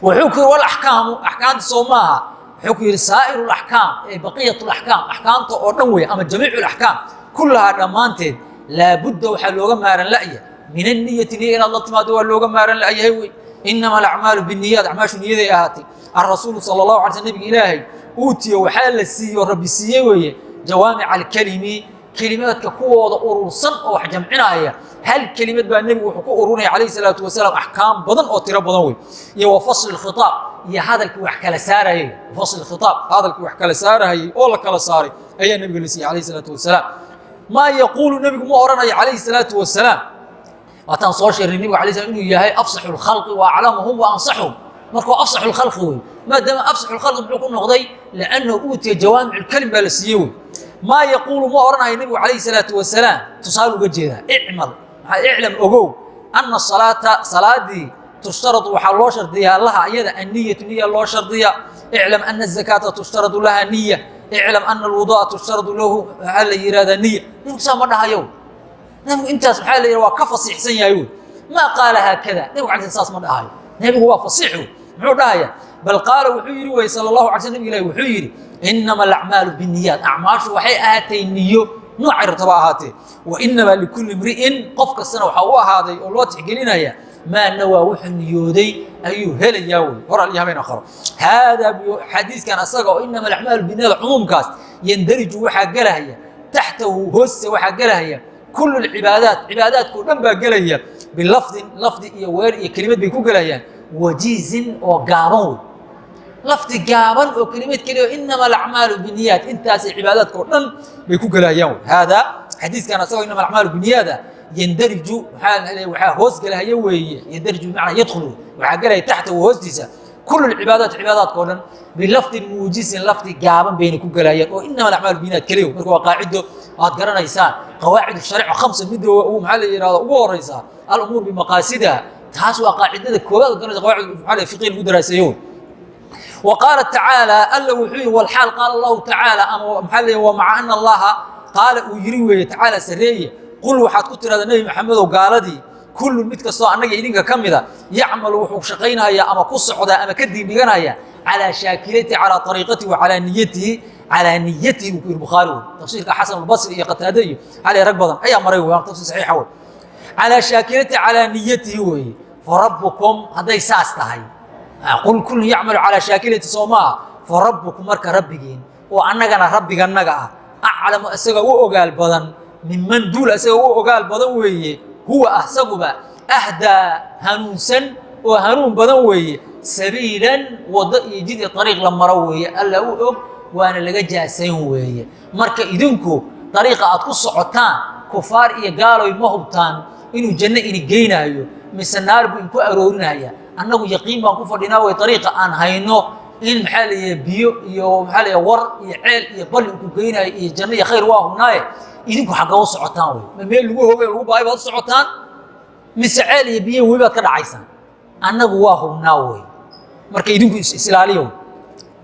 Wuxuu ku yidhi: walaxkaamu, axkaamta soo maaha. Wuxuu ku yidhi: saa'iru laxkaam, ee baqiyat laxkaam, axkaamta oo dhan wey, ama jamiicu laxkaam, kullahaa, dhammaanteed, laabudda, waxaa looga maaran la'ya, min anniyati, niya inaad la timaado waa looga maaran la'yahay wey. Inama alacmaalu binniyaat, acmaashu niyaday ahaatay. Alrasuulu sala allahu alay sl, nabiga Ilaahay, uutiya, waxaa la siiyo, Rabbi siiyey weeye, jawaamica alkelimi, kelimaadka kuwooda urursan oo wax jamcinaya. Hal kelimad baa nebigu wuxuu ku ururinaya calayhi salaatu wasalaam axkaam badan oo tiro badan wey. Iyo wa fasli khitaab, iyo hadalkii wax kala saarayay, fasli khitaab, hadalkii wax kala saarahayay oo la kala saaray ayaa nebiga la siiyey calayhi salaatu wasalaam. Maa yaquulu, nebigu ma odhanayo calayhi salaatu wasalaam. Waataan soo sheegnay nebigu alay slam inuu yahay afsaxu lkhalqi wa aclamuhum wa ansaxuhum. Markuu afsaxu lkhalqi wey, maadaama afsaxu lkhalqi muxuu ku noqday? Liannahu uutiya jawaamicu lkelim baa la siiyey wey. Maa yaquulu, ma odhanayo nebigu calayhi salaatu wasalaam. Tusaale uga jeedaa: icmal, maxaa, iclam, ogow, ana salaata, salaadii, tushtaradu, waxaa loo shardiyaa, laha, iyada, anniyatu, niya loo shardiyaa. Iclam ana azakaata tushtaradu laha niya. Iclam ana alwudu'a tushtaradu lahu, waxaa la yihahdaa, niya. Nebigu saa ma dhahayo. Nebigu intaas, maxaa la yidhaha, waa ka fasiixsan yahay wey. Maa qaala haakada, nebigu alay sl saas ma dhahayo. Nebigu waa fasiix wey. Muxuu dhahaya? Bal qaala, wuxuu yidhi wey, sala allahu alay sl, nabig ilahi wuxuu yidhi: inama alacmaalu binniyaat, acmaashu waxay ahaatay niyo, noocay rabtaba ahaatee. Wa inamaa likulli imri'in, qof kastana waxaa u ahaaday oo loo tixgelinaya, maa nawaa, wuxuu niyooday ayuu helayaa wey. Hor aliyo habeen akharo. Haadaa, xadiiskan asaga oo inama alacmaalu binniyaat, cumuumkaas, yandariju, waxaa gelahaya, taxtahu, hoostiisa waxaa gelahaya, kulu lcibaadaat, cibaadaadkao dhan baa gelaya, bilafdin, lafdi iyo weer iyo kelimad bay ku gelayaan, wajiizin, oo gaaban wey. Lafdi gaaban oo kelimad keliya, inama alacmaalu biniyaat, intaasay cibaadaadka o dhan bay ku gelayaan wey. Haadaa Xadiiskan asagoo inama alacmaalu biniyaada yandariju, waxaa hoos gelahaya weeye. Yandariju bimacnaa yadkhulu, waxaa gelaya taxta hoostiisa kul cibaadaat, cibaadaadka o dhan, bilafdin muujisin, lafdi gaaban bayna ku gelayaan oo inama alacmaalu biniyaad keliya. Marka waa qaacido aad garanaysaan, qawaacid shariica khamsa, midda maxaa la yihahda ugu horeysa alumuur bimaqaasidiha. Taas waa qaacidada koowaad garanaysa, qawaacid maxaa la fiqhi lagu daraaseeyo. Wa qaala tacaala, alla wuxuu yihi, walxaal qaala Allahu tacaala, ama maxaa la wa maca ana Allaha qaala uu yiri weeye, tacaala sarreeye: qul, waxaad ku tirahdaa Nebi Maxamedow gaaladii, kullun, mid kastoo annaga idinka ka mida, yacmalu, wuxuu shaqaynaya ama ku socdaa ama ka diindhiganaya calaa shaakilatihi, calaa ariiqatihi wa calaa niyatihi, calaa niyatihi buu ku yiri Bukhaari wey. Tafsiirka Xasan Albasri iyo Qataade iyo cali rag badan ayaa maray wey, waana tafsiir saxiixa wey. Calaa shaakilatihi, calaa niyatihi weeye. Farabbukum, hadday saas tahay, qul kullun yacmalu calaa shaakilati, soo maaha? Farabbukum, marka rabbigiin oo annagana rabbiganaga ah, aclamu, isaga u ogaal badan, minman duul isaga u ogaal badan weeye, huwa asaguba ahdaa, hanuunsan oo hanuun badan weeye, sabiilan, waddo iyo jid iyo ariiq la maro weeye. Alla u og waana laga jaasayn weeye. Marka idinku dariiqa aad ku socotaan, kufaar iyo gaaloy, ma hubtaan inuu janno ini geynaayo mise naar buu inku aroorinaya. Annagu yaqiin baan ku fadhinaa wey, dariiqa aan hayno in maxaa la yihaha biyo iyo maxaa la yihaha war iyo ceel iyo balli inku geynaayo iyo janno iyo khayr waa hubnaaye. Idinku xagga u socotaan wey? Ma meel lagu hogay lagu baay baad u socotaan mise ceel iyo biyo webi baad ka dhacaysaan? Annagu waa hubnaa wey. Marka idinku isilaaliyo.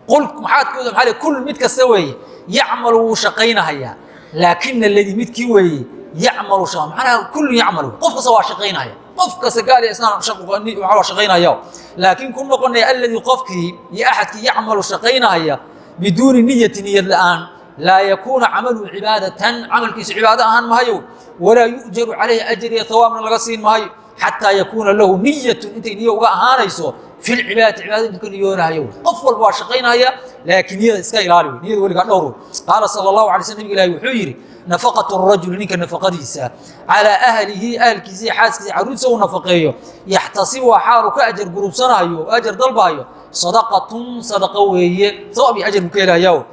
Qul, maxaad ku maxaa kul, mid kasta weeye, yacmalu, wuu shaqaynahayaa, laakina aladii, midkii weeye, yacmalu shaqa, macnaha kullu yacmalu, qof kasta waa shaqaynaya, qof kasta gaal iyo islaan waa shaqaynaya, laakiin ku noqonaya alladii, qofkii iyo axadkii, yacmalu, shaqaynaya, biduuni niyati, niyad la'aan, laa yakuuna camaluhu cibaadatan, camalkiisu cibaado ahaan mahayo, walaa yu'jaru calayhi, ajr iyo thawaabna laga siin maayo, xataa yakuuna lahu niyatun, intay niyo uga ahaanayso, fi lcibaadati, cibaadada intuu ka niyoonahayo. Qof walba waa shaqaynaya, laakiin niyada iska ilaali wey, niyada weligaa dhowr wey. Qaala sala Allahu alay slam, nabiga Ilahi wuxuu yidhi: nafaqatu rajuli, ninka nafaqadiisa, calaa ahlihi, ahalkiisa iyo xaaskiisa, carruurtiisa uu nafaqeeyo, yaxtasibuha, xaalu ka ajar gurubsanayo o ajar dalbahayo, sadaqatun, sadaqa weeye, sawaab iyo ajar buu ka helayaa.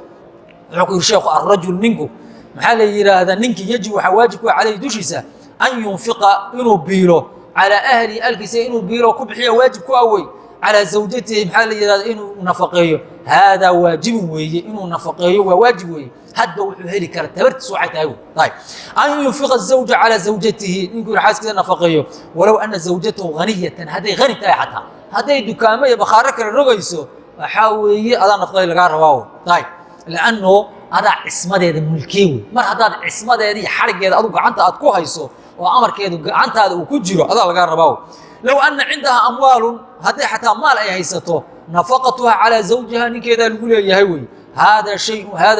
Wuxuu ku yidhi sheekhu: arrajul, ninku, maxaa la yidhaahdaa, ninkii, yajib, waxaa waajib ku caleyhi, dushiisa, an yunfiqa, inuu biilo, calaa ahlihi, ahalkiisa inuu biilo ku bixiya waajib ku awey, calaa zawjatihi, maxaa la yidhahda, inuu nafaqeeyo. Haadaa waajibun weeye, inuu nafaqeeyo waa waajib weeye, hadba wuxuu heli kara, tabartiis waxay tahay wey. Ayib, an yunfiqa zawja calaa zawjatihi, ninkuu inuu xaaskiisa nafaqeeyo, walow ana zawjatahu haniyatan, hadday hani tahay, xataa hadday dukaamo iyo bakhaaro kale rogayso, waxaa weeye adaa nafaqada lagaa rabaa. Ayib, lanno adaa cismadeeda mulkee wey. Mar haddaad cismadeeda iyo xarigeeda adu gacanta aad ku hayso oo amarkeedu gacantaada uu ku jiro, adaa lagaa rabaa. Low ana cindaha amwaalun, hadday xataa maal ay haysato, nafaqatuha calaa zawjiha, ninkeedaa lagu leeyahay wey. Haadaa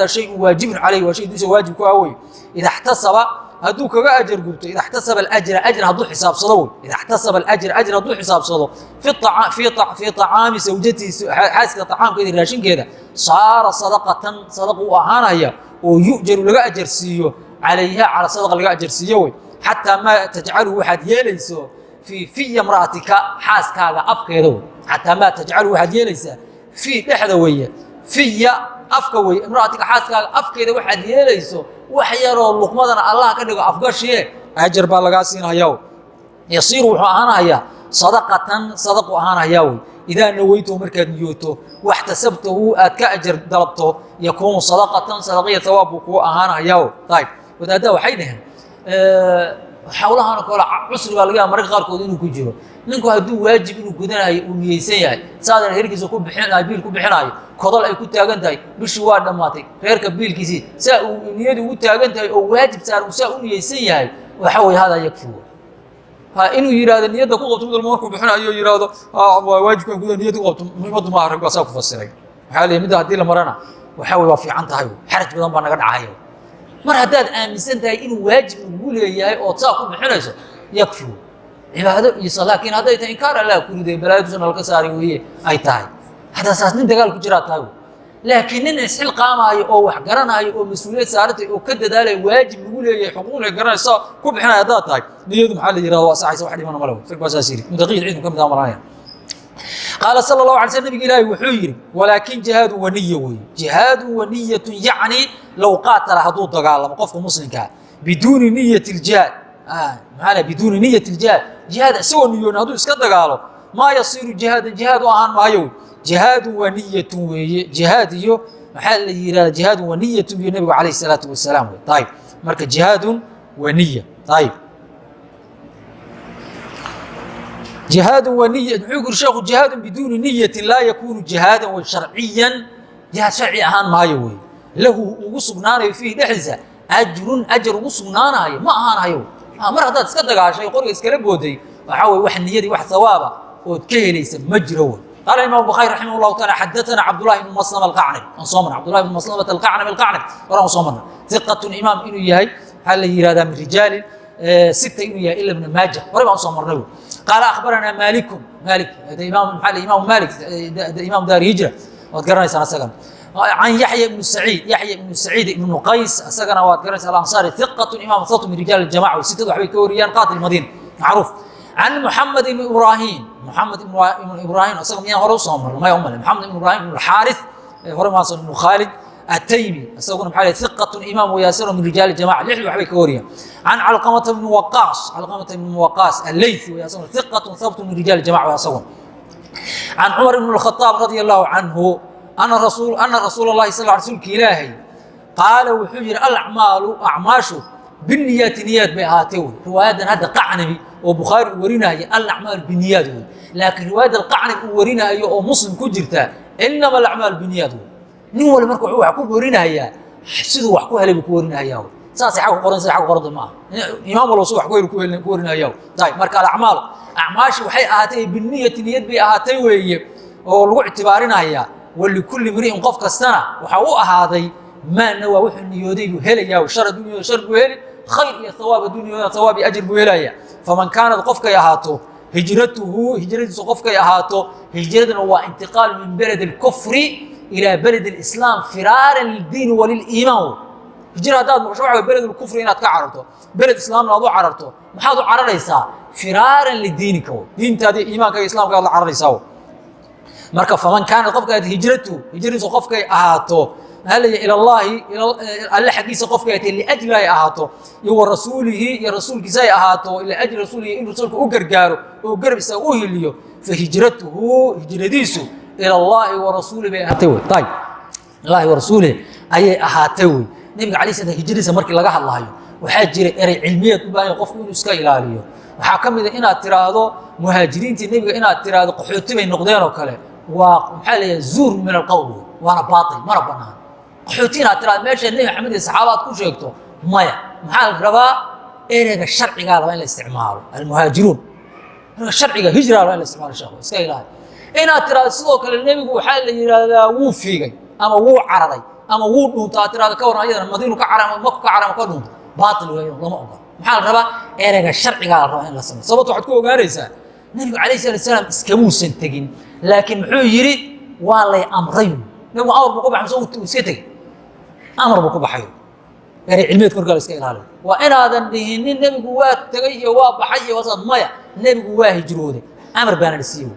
shayun waajibun calayh, waa shay dusha waajib ku ah wey. Ida xtasaba, hadduu kaga ajar gubto, ida xtasaba alajra, ajr hadduu xisaabsado wey. Ida xtasaba alajra, ajr hadduu xisaabsado, fii طacaami zawjatihi, xaaska طacaamkeeda, raashinkeeda, saara sadaqatan, sadaqa u ahaanaya oo yu'jaru, laga ajar siiyo, calayha, cala sadaqa laga ajar siiyo wey. Xataa maa tajcalu, waxaad yeelayso, fii fiya imra'atika, xaaskaaga afkeeda wey. Xataa maa tajcalu, waxaad yeelaysaa, fii, dhexda weeye, fiya, afka weye, imra'atika, xaaskaaga afkeeda waxaad yeelayso, wax yaroo luqmadana Allah ka dhigo afgashiye, ajar baa lagaa siinhayaa. Yasiiru, wuxuu ahaanahayaa, sadaqatan, sadaqu ahaanahayaa wey. Idaa naweytahu, markaad niyooto, waxtasabtahu, aad ka ajar dalabto, yakuunu sadaqatan, sadaqiya thawaab buu kuu ahaanahayaa. Ayib, wadaaddaa waxay dhaheen xawlahan oo kale cusri baa laga yaaba mararka qaarkood inuu ku jiro. Ninku hadduu waajib inuu gudanayo uu niyeysan yahay, saadan reerkiisa ku bixinayo, biil ku bixinayo, kodol ay ku taagan tahay, bishii waa dhammaatay, reerka biilkiisii saa uu niyadu ugu taagan tahay oo waajib saaran saa u niyeysan yahay, waxa weye hadaa yakfi. Ha inuu yidhahdo niyadda ku qabto mid walba markuu bixinayo, yidhahdo waa waajibkan guda, niyadda ku qabto, muhiimaddu maaha. Rag baa saa ku fasiray. Waxaa leeyahay midda haddii la marana waxa weye waa fiican tahay, xaraj badan baa naga dhacaya. Mar haddaad aaminsan tahay inuu waajib lagu leeyahay ood saa ku bixinayso, yakfi cibaado iyo. Laakiin hadday tahay inkaar Allah ku riday, balaayadusana laga saaray weeye ay tahay, haddaa saas nin dagaal ku jiraa tahay. Laakiin nin isxilqaamaayo oo wax garanaayo oo mas-uuliyad saarantay oo ka dadaalaya waajib lagu leeyahay, xuquuqna garanaysa, ku bixinaya haddaad tahay, niyadu maxaa la yirahda waa saxaysa, wax dhimana male. Rag baa saas yiri, mudaqiiq ciidu ka mid ah malanaya. Qaala sala Allahu alay sl, nabiga Ilaahi wuxuu yidhi: walaakin jihaadu waniya weeye, jihaadu waniyatun, yacni low qaatala, hadduu dagaalamo qofka muslimkaa Biduuni niyati ljihaad, maxaa biduuni niyati ljihaad, jihaad isagoo niyoon hadduu iska dagaalo, maa yasiiru jihaadan, jihaad u ahaan maayo wey. Jihaadun waa niyatun weeye, jihaad iyo maxaa la yihahda, jihaadun waa niyatun biyo nabigu calayhi salaatu wasalaam wey. Ayib, marka jihaadun waa niya. Ayib, jihaadun waa niya. Muxuu yiri sheekhu? Jihaadun biduuni niyatin laa yakuunu jihaadan wa sharciyan, jihaad sharci ahaan maayo wey. Lahu ugu sugnaanayo, fiihi dhexdiisa, ajrun, ajar ugu sugnaanayo ma ahaanayo. Mar haddaad iska dagaashay, qoriga iskala booday, waxaa weye wax niyadii wax thawaaba ood ka helaysa ma jiro wey. Qaala imaam Bukhaari raximah llahu taala: xadathana Cabdullahi ibnu Maslama Alqacnabi. Aan soo marna Cabdullahi ibnu Maslamata Alqacnabi, horaan soo marna hiqatun imaam inuu yahay, maxaa la yihahdaa, min rijaali sita inuu yahay ila ibn Maaja, horey baan usoo marnay wey. Qaala akhbaranaa Maaliku, Maalik imaam, maxaa imaam Maalik, imaam daari hijra, waad garanaysaan asagana. Can Yaxya ibnu Saciid, Yaxya ibnu Saciid ibnu Qays, asagana waad garanaysaa, Alansaari, hiqatun imaam habtu min rijaal aljamaca, sitada waxbay ka wariyaan, qaadi lmadiina macruuf. Can Muxamed ibn Ibrahim, Muxamed ibn Ibrahim, asaga miyaan hore usoo marno? Maya, umale. Muxamed ibn Ibrahim ibn Alxaaris, hore maasan, ibnu Khaalid Ataymi, isaguna maxaa hiqatun imaam wayaasiro min rijaal jamaca, lixdu waxbay ka wariyaan. Can Calqamata ibni Waqaas, Calqamata ibni Waqaas Alleythi, wayaasiro hiqatun habtu min rijaal jamaca isaguna. Can Cumar ibn Alkhadaab radia allahu canhu ana rasuul allahi sal, rasuulka Ilaahay, qaala, wuxuu yihi: alacmaalu, acmaashu, biniyaati, niyaad bay ahaatee wey. Riwaayadan hadda Qacnabi oo Bukhaari uu warinaayo, alacmaalu biniyaad wey, laakiin riwaayadda Qacnabi uu warinaayo oo Muslim ku jirta, inama alacmaalu biniyaad wey. Nin wali marka wuxuu wax ku warinayaa siduu wax ku helay buu ku warinayaa wey. Saasay xag ku qoran, sida xag ku qoranta maaha. Imaam walba siduu wax ku heli ku warinaya. Ayib, marka alacmaalu, acmaashi, waxay ahaatee biniyati, niyad bay ahaatay weeye oo lagu ictibaarinayaa. Walikulli mri'in, qof kastana waxaa u ahaaday, maa nawaa, wuxuu niyooday buu helayaa. Shar hadduu niyoodo, shar buu heli; khayr iyo thawaab hadduu niyoodo, thawaab iyo ajir buu helayaa. Faman kaanad, qofkay ahaato, hijratuhu, hijradiisu qofkay ahaato, hijraduna waa intiqaalu min beled alkufri ilaa beled alislaam firaaran lildiini waliliimaan wey. Hijra haddaad maqasho, waxa way beled alkufri inaad ka cararto, beled islaamna aad u cararto. Maxaad u cararaysaa? Firaaran lidiinika wey, diintaadi, iimaanka iyo islaamka aad la cararaysaa wey. Marka faman kaanat, qofka hijratu, hijradiisu qofkay ahaato, maxaa la ila llaahi, alle xaggiisa qofkay ahatay, liajli ay ahaato, iyo wa rasuulihi, iyo rasuulkiisa ay ahaato, liajli rasuulihi, in rasuulka u gargaaro oo garab isaga u hiliyo, fahijratuhu, hijradiisu, ila llaahi wa rasuulihi bay ahaatay wey. Ayib, illaahi wa rasuulihi ayay ahaatay wey. Nabiga alay slam hijradiisa markii laga hadlaayo, waxaa jira erey cilmiyeed u baahan qofku inuu iska ilaaliyo. Waxaa ka mid a inaad tiraahdo muhaajiriintii nebiga, inaad tiraahdo qaxooti bay noqdeen oo kale, waa maxaa la yidhaha, zuur min alqowl wey, waana baatil, mana banaan qaxooti inaad tiraahdo meesha Nebi Maxamed iyo saxaaba aad ku sheegto. Maya, maxaa la rabaa? Ereyga sharcigaa rabaa in la isticmaalo, almuhaajiruun. Ereyga sharciga hijra rabaa in la isticmaalo. Sheekhu, iska ilaali inaad tiraahdo sidoo kale nebigu waxaa la yidhaahdaa wuu fiigay ama wuu cararay ama wuu dhuunta, aad tiraahdo ka warran ayadana Madiinu ka carar ama Maku ka carar ama ka dhuunta, baatil weeyo, lama ogola. Maxaa la rabaa? Ereyga sharcigaa la rabaa in la sameyo. Sababta waxaad ku ogaanaysaa, nebigu calayhi salatu wasalaam iskamuusan tegin, laakiin muxuu yidhi? Waa lay amray. Nebigu amar buu ku baxay mise uu iska tegey? Amar buu ku baxay. Erey cilmiyeedka markaa la iska ilaaliyo waa inaadan dhihinin nebigu waa tegey iyo waa baxay iyo waa maya. Nebigu waa hijrooday, amar baana la siiyey.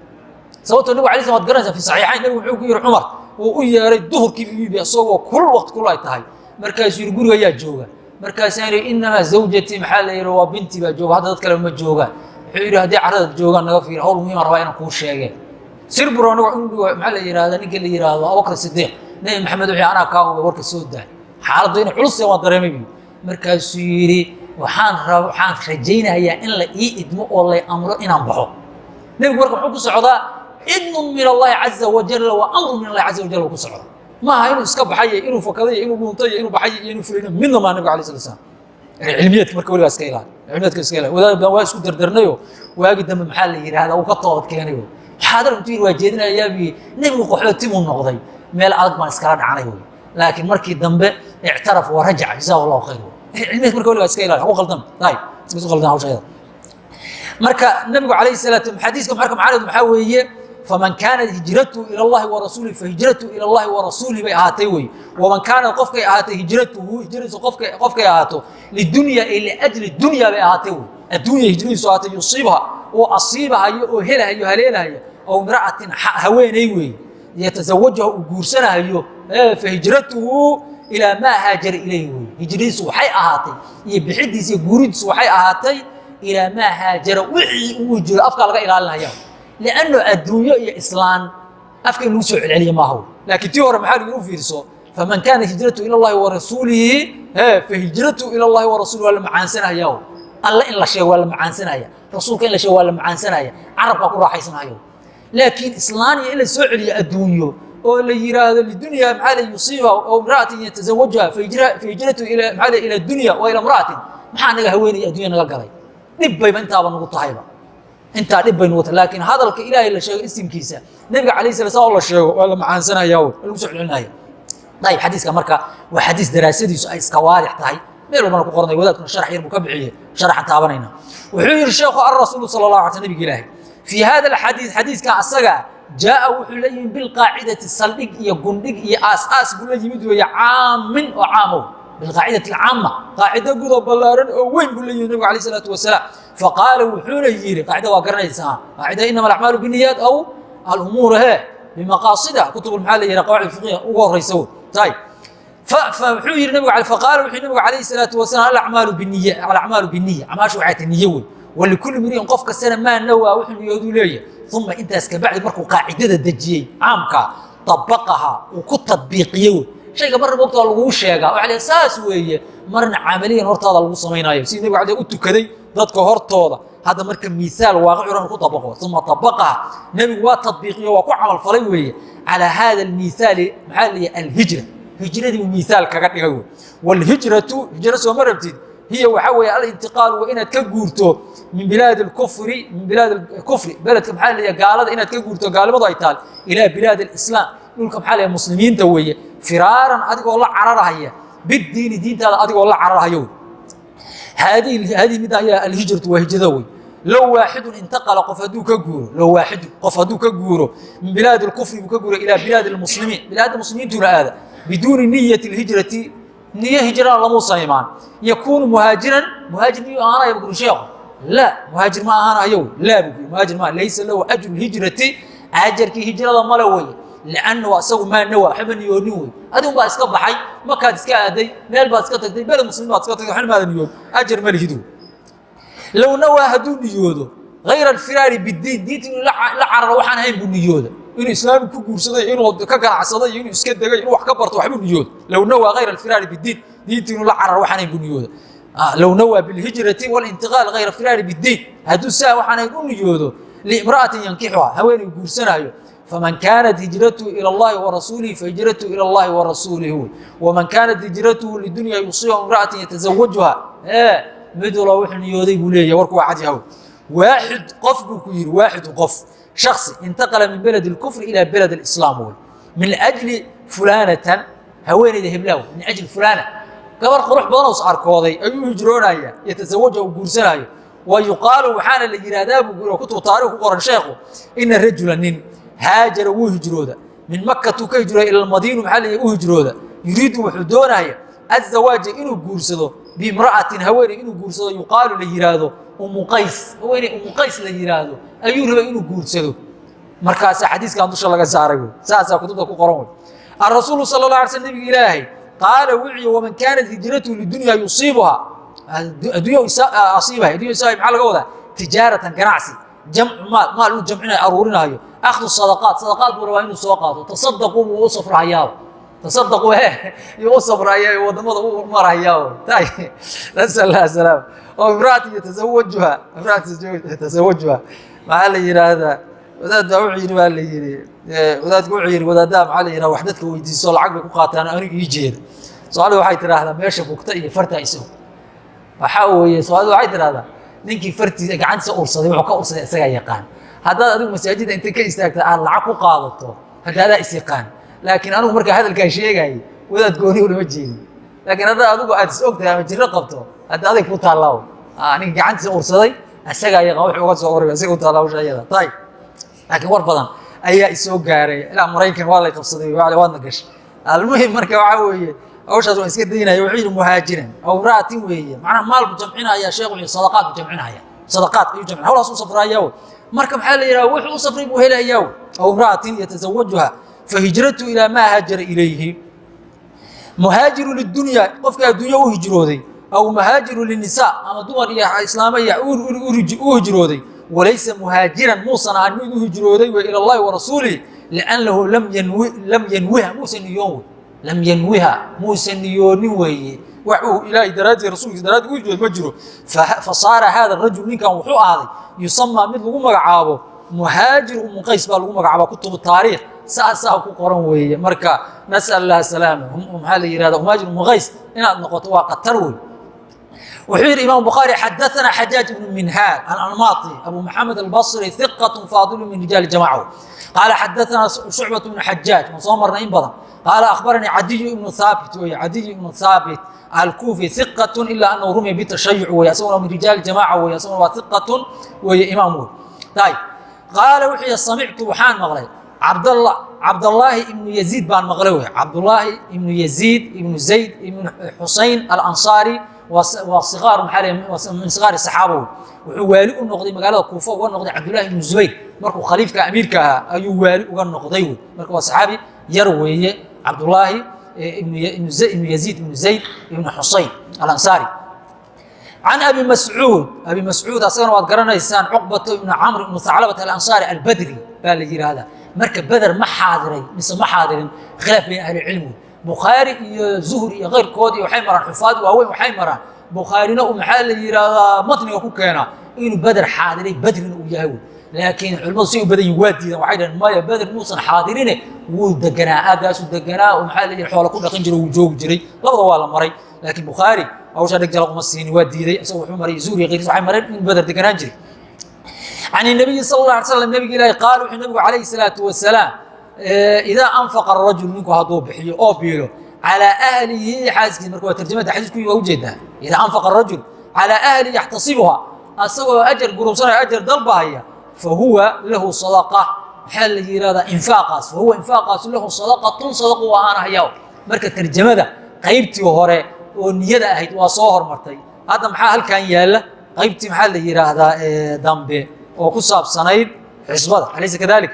Sababtoo nebigu alay slam, waad garanaysaa, fi saxiixayn, nebigu muxuu ku yidhi Cumar? Wuu u yeeray duhurkii buu yimi, isagoo kulul, waqti kulul ay tahay. Markaasuu yidhi: guriga ayaa jooga? Markaasaa yidhi: inamaa zawjatii, maxaa la yidhi, waa binti baa jooga, hadda dad kale ma joogaan. Wuxuu yidhi: haddii carrada joogaan naga fiir, hawl muhiima rabaa inaan kuu sheegeen, sir buro anigu maxaa la yidhahdaa, ninka la yidhaahdo Abubakar Sidiiq, Nebi Maxamed wuxuu anaa kaa hubay warka soo daa, xaaladdu inay culus tahay waan dareemay buu. Markaasuu yidhi: waxaan rab, waxaan rajaynayaa in la ii idmo oo lay amro inaan baxo. Nebigu marka muxuu ku socdaa? Idnun min allahi caza wajalla wa amrun min allahi caza wajalla ku socda. Maaha inuu iska baxay, inuu fakaday, inuu dhuuntay, inuu baxay iyo inuu fulayno midna maa. Nabiga alay sala slam cilmiyeedka marka weligaa iska ilaali, cilmiyeedka iska ilaali. Wadaad badan waa isku dardarnayo, waagi dambe maxaa la yidhahdaa, uu ka toobad keenay. Muxaadara intuu yidhi waa jeedinayaa buu, nebigu qaxooti buu noqday, meel adag baan iskala dhacnay wey. Laakiin markii dambe ictaraf wa rajaca, jazaahu allahu khayr. Cilmiyeedka marka weligaa iska ilaali, haku qaldan ayib, isku qaldan hawshayada. Marka nabigu calayhi salaatu, xadiiska marka macnaheedu maxaa weeye? Faman kaanat hijratuhu ila allahi warasuulih, fahijratuhu ila allahi warasuulih bay ahaatay wey. Waman kaanat, qofkay ahaatay, hijratuhu, hijradiisu qofkay ahaato, lidunya ay liajli dunya bay ahaatay wey, adduunya hijradiisu ahaatay, yusiibha, oo asiibahayo oo helahayo, haleelahayo, aw imra'atin, haweeney weeye, yatazawajaha, uu guursanahayo, fahijratuhu Ilaa maa haajara ilayhi wey. Hijradiisu waxay ahaatay iyo bixidiisa iyo guuridiisu waxay ahaatay ilaa maa haajara, wixii uu hijiro. Afkaa laga ilaalinaya, lianno adduunyo iyo islaan afka in lagu soo celceliya maaha. Laakiin tii hore maxaa lagu u fiirso? Faman kaana hijratu ila llahi wa rasuulihi fahijratu ila llahi wa rasuulihi. Waa la macaansanaya. Alle in la sheego waa la macaansanaya, rasuulka in la sheego waa la macaansanaya, carabkaa ku raaxaysanayo. Laakiin islaan iyo in la soo celiyo adduunyo oo la yiraahdo lidunya, maxaa la yusiiba, aw imra'atin yatazawajuha, fahijratu ila, maxaa la, ila dunya wa ila imra'atin. Maxaa naga haweenaya addunya naga galay? Dhib bayba intaaba nagu tahayba, intaa dhib bay nagu tahay. Laakiin hadalka Ilaahay la sheego, isimkiisa, Nabiga calayhi sala slam oo la sheego, waa la macaansanaya, waa lagu soo celinaya. Ayib, xadiiska marka waa xadiis daraasadiisu ay iska waadix tahay, meel walbana ku qoranay. Wadaadkuna sharax yar buu ka bixiyey, sharaxan taabanayna. Wuxuu yidhi sheekhu: alrasuulu sala Allah alay sl, nabiga Ilaahay, fii hada alxadiis, xadiiska asaga, jaaa wuxuu la yimid bilqaacidati, saldhig iyo gundhig iyo aas-aas buu la yimid weeye, caamin oo caamow, bilqaacidati alcaama, qaacido guud oo ballaaran oo weyn buu la yimid nabigu alayh salaatu wasalaam. Faqaala, wuxuuna yidhi, qaacida waa garanaysaa, qaacida inama alacmaalu biniyaat aw alumuur he bimaqaasida, kutub, maxaa la yidhaha, qawaacid fiqiya ugu horeysa wey. Ayib, wuxuu yidhi nabigu, faqaala, wuxuu nabigu calayhi salaatu wasalaam: alacmaalu biniya, alacmaalu biniya, acmaashu waxay tahay niyo wey. Walikulli mri'in, qof kastana, maa nawaa, wuxuu niyooduu leeyahay. Uma, intaas kabacdi, markuu qaacidada dejiyey caamka, dabaqaha, uu ku tadbiiqiyey wey. Shayga marna mogta waa laguu sheegaa, waxa la saas weeye, marna camaliyan hortaada lagu samaynayo, sidii nabiga alay u tukaday dadka hortooda. Hadda marka miisaal waaqic oran ku dabaqo. Uma dabaqaha, nebigu waa tadbiiqiyo, waa ku camal falay weeye, calaa hada almiihaali, maxaa la yihi, alhijra, hijradii uu miihaal kaga dhigay wey. Waalhijratu, hijro soo ma rabtid? Hiya waxaa weeye alintiqaalu, waa inaad ka guurto, min bilaadi alkufri, min bilaad alkufri, beledka, maxaa la yihi, gaalada inaad ka guurto, gaalimadu ay taal, ilaa bilaad alislaam, dhulka, maxaa la yihi, muslimiinta weeye, firaaran, adigoo la cararahaya, bidiini, diintaada adigoo la cararahayo. Haadihi mid ayaa alhijratu, waa hijrada wey. Low waaxidun intaqala, qof hadduu ka guuro, low waaxidun, qof hadduu ka guuro, min bilaadi alkufri buu ka guuro, ilaa bilaadi almuslimiin, bilaadda muslimiintuna aada, biduuni niyati alhijrati, niyo hijrana lamuusan imaan, yakuunu muhaajiran, muhaajir miyuu ahaanaya? Buu kuri sheekhu: la, muhaajir ma ahaanayo. Laa, buu kuri, muhaajir ma, laysa lahu ajru lhijrati, ajarkii hijrada male weye, liannahu asagu maa nawa, waxba niyoonin wey. Adigun baa iska baxay, makaad iska aaday, meel baad iska tagtay, beled muslimiin baad iska tagtay, waxna maada niyoon, ajar ma lihid wey. Low nawaa, hadduu niyoodo, hayra alfiraari bidiin, diinta inuu la cararo waxaan ahayn buu niyooda, inuu islaami ku guursaday, inuu ka ganacsaday, inuu iska degay, inuu wax ka barto, waxbuu niyooda. Low nawaa hayra alfiraari bidiin, diinta inuu la cararo waxaan ahayn buu niyooda. Low nawaa bilhijrati walintiqaal hayra firaari bidiin, hadduu saa waxaan ahayn u niyoodo, liimra'atin yankixuha, haweeney guursanaayo, faman kaanat hijratuhu ila allahi warasuulihi fahijratuhu ila allahi warasuulihi wey. Waman kaanat hijratuhu lidunya yusiiba imra'atin yatazawajuha, mid walba wuxuu niyooday buu leeyahay. Warku waa cad yahaw. Waaxid qof buu ku yidhi, waaxidu qof, shaksi, intaqala min beled اlkufri ila beled اlislaam wey, min ajli fulaanatan, haweeneyda heblaaw, min ajli fulaana, gabar qurux badan oo is arkooday ayuu hijroonaya, yatazawaja, uu guursanaayo. Wa yuqaalu, waxaana la yidhaahdaa buu oo kutub taarikh ku qoran sheekhu, ina rajula, nin, haajara, wuu hijrooda, min makatuu ka hijrooda, ila almadiinu, maxaa la u hijrooda, yuriidu, wuxuu doonaya, azawaaja, inuu guursado, biimra'atin, haweeney inuu guursado, yuqaalu, la yidhaahdo, Umu Qays, haweeney Umu Qays la yidhaahdo ayuu rabay inuu guursado. Markaasaa xadiiskan dusha laga saaray wey, saasaa kutubta ku qoran wey. Arasuulu sala Allah alay sl, nabiga Ilaahay, qaala, wuxuu: waman kaanat hijratuhu lidunya yusiibuhaa, addunya asiibahay, addunya isaay, maxaa laga wadaa? Tijaaratan, ganacsi, jamcu maal, maal inuu jamcinayo, aruurinayo, akhdu sadaqaat, sadaqaad buu rabaa inuu soo qaato, tasadaquu buu u safrahayaaba, tasadaquu he yuu u safraya, wadamada u marahayaa. Tay, nasal allah salaam. Oo imraati yatazawajuha, imraati yatazawajuha, maxaa la yidhaahdaa? Wadaad baa wuxuu yidhi, baa la yidhi, wadaadku wuxuu yidhi, wadaadaha, maxaa la yidhaha, wax dadka weydiiso lacag bay ku qaataan, anigu ii jeeda. Soomaalida waxay tidhaahdaa meesha bugta iyo fartaa isog. Waxaa weeye, soomaalida waxay tidhahdaa ninkii fartiisa gacantiisa ursaday, wuxuu ka ursaday isagaa yaqaan. Haddaad adigu masaajidda intay ka istaagta aad lacag ku qaadato, hadda adaa is yaqaan. Laakiin anigu markaa hadalkaa sheegayay wadaad gooni ulama jeedin. Laakiin haddaad adigu aad is og tahay ama jiro qabto, hadda aday ku taallaaw. Ninka gacantiisa ursaday isagaa yaqaan wuxuu uga soo uray, isaga u taallaa hawsha iyada. Tay, laakiin war badan ayaa isoo gaaray ilaa Maraykan, waa lay qabsaday, waadna gashay. Almuhim, marka waxaa weeye hawshaas waan iska daynaya. Wuxuu yidhi muhaajiran aw imra'atin weeye, macnaha maal buu jamcinaya sheekh, wuxuu sadaqaad buu jamcinaya, sadaqaad ayuu jamcinaya, hawlaas u safraaya wey. Marka maxaa la yidhaha, wuxuu u safray buu helayaa wey. Aw imra'atin yatazawajuha fahijratu ilaa maa haajara ilayhi. Muhaajiru lidunya, qofka adduunya u hijrooday, aw muhaajiru linisaa, ama dumar iyo islaamo iyo u hijrooday. Walaysa muhaajiran, muusan ahan mid u hijrooday wey ila Allahi warasuulihi, liannahu lam yanwiha, muusan niyoon wey, lam yanwiha, muusan niyoonin weeye. Wax uu Ilaahay daraadii, rasuulkiisa daraadii u hijrooday ma jiro. Fasaara hada rajul, ninkan wuxuu ahaaday, yusamaa, mid lagu magacaabo muhaajir Umu Qays baa lagu magacaaba. Kutubu taariikh saasaa ku qoran weeye. Marka nasal Allah salaama. Maxaa la yihahda, muhaajir Umu Qays inaad noqoto waa khatar wey. Wuxuu yidhi imaam Bukhaari: xadaثana Xajaaj ibnu Minhaal Alanmaطi, Abu Maxamed Albصri, hiqaة faadilu min rijaal jamaca. Qaala xadaثana Shucbaة bnu Xajaaj, waan soo marnay in badan. Qaala akhbaranii Cadiyu ibnu Haabit wey, Cadiyu ibnu Haabit Alkufi, hiqaة ila anahu rumiya bitashayuc wey, asaguna min rijaal jamaca wey, asaguna waa hiqatun weeye, imaam wey. Ayb, qaala wuxuu yihi: samictu, waxaan maqlay Cabdallaahi ibnu Yaziid baan maqlay wey. Cabdullaahi ibnu Yaziid ibnu Zayd ibnu Xusayn Alansaari waa siqaar, maxaa min siqaari saxaaba wey. Wuxuu waali u noqday magaalada Kuufa uga noqday Cabdullahi ibnu Zubayr markuu khaliifka amiirka ahaa ayuu waali uga noqday wey. Marka waa saxaabi yar weeye, Cabdullaahi ibnu Yaziid ibnu Zayd ibnu Xusayn Alansaari. Can Abi Mascuud, Abi Mascuud asagana waad garanaysaan, Cuqbata ibnu Camr ibnu Thaclabat Alansaari Albadri baa la yidhaahdaa. Marka Beder ma xaadiray mise ma xaadirin? Khilaaf bayna ahlicilmi. Bukhaari iyo Zuhri iyo keyrkood iyo waxay maraan, xufaad waaweyn waxay maraan, Bukhaarina uu maxaa la yidhaahdaa matniga ku keenaa inuu Beder xaadiray, Badrina uu yahay wey. Laakiin culimmadu say u badan yihin waa diidan, waxay dhaheen: maya, Beder muusan xaadirine, wuu deganaa aaggaasuu deganaa oo maxaa la yidhi xoola ku dhaqan jiray, wuu joogi jiray. Labada waa la maray, laakiin Bukhaari hawshaa dheg jala uma siinin, waa diiday. Isagu wuxuu maray, Zuhri iyo keyrkiis waxay mareen inuu Beder deganaan jiray. Can الnabiyi sal اla alay slam, nabig Ilaahi, qaal, wuxuu nabigu calayhi salaatu wasalaam: idaa anfaqa arajul, ninku hadduu bixiyo oo biilo, calaa ahlihi, xaaskiisa. Marka waa tarjamada xadiisku waa ujeedaa. Idaa anfaqa arajul calaa ahlihi yaxtasibuha, asagoo ajar gurubsanaya, ajar dalbahaya, fahuwa lahu sadaqa. Maxaa la yihahdaa infaaqaas? Fahuwa, infaaqaas, lahu sadaqatun, sadaqa u ahaanahaya. Marka tarjamada qaybtii hore oo niyada ahayd waa soo hormartay. Hadda maxaa halkan yaalla? Qaybtii maxaa la yidhaahdaa dambe oo ku saabsanayd xisbada, alaysa kadalik?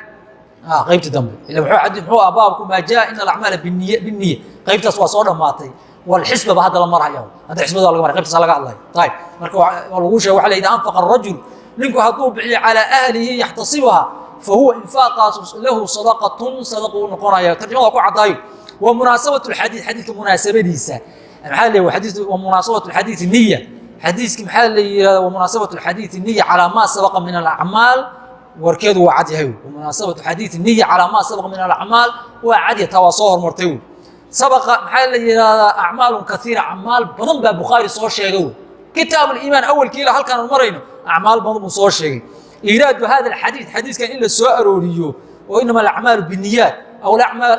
Qaybtii dambe ila muxuu ah baabku maa jaa ina alacmaala biniy biniya. Qaybtaas waa soo dhammaatay, walxisba ba hadda la marhaya. Hadda xisbada waa laga maray, qaybtaas laga hadlaya. Ayib, marka waa lagu sheegay waxa la yidhi: anfaqa arajul, ninku hadduu bixiyo, calaa ahlihi yaxtasibuha, fahuwa, infaaqaas, lahu sadaqatun, sadaqa u noqonaya. Tarjamada waa ku caddaayo. Wa munaasabatu lxadiid, xadiidka munaasabadiisa maxaa la xadiis? Wa munaasabatu lxadiidi niya, xadiiski maxaa la yihahda? Wa munaasabatu lxadiidi niya calaa maa sabaqa min alacmaal. Warkeedu waa cad yahay. Munaasabatu xadiidi niya calaa maa sabaqa min alacmaal waa cadya, taa waa soo hormartay wey. Sabaqa maxaa la yihahdaa acmaalun kaiira, acmaal badan baa Bukhaari soo sheegay wey. Kitaab aliimaan awalkii ilaa halkaan marayno acmaal badan buu soo sheegay. Iiraadu hada alxadiid, xadiiskan in la soo arooriyo oo inama alacmaalu biniyaat aw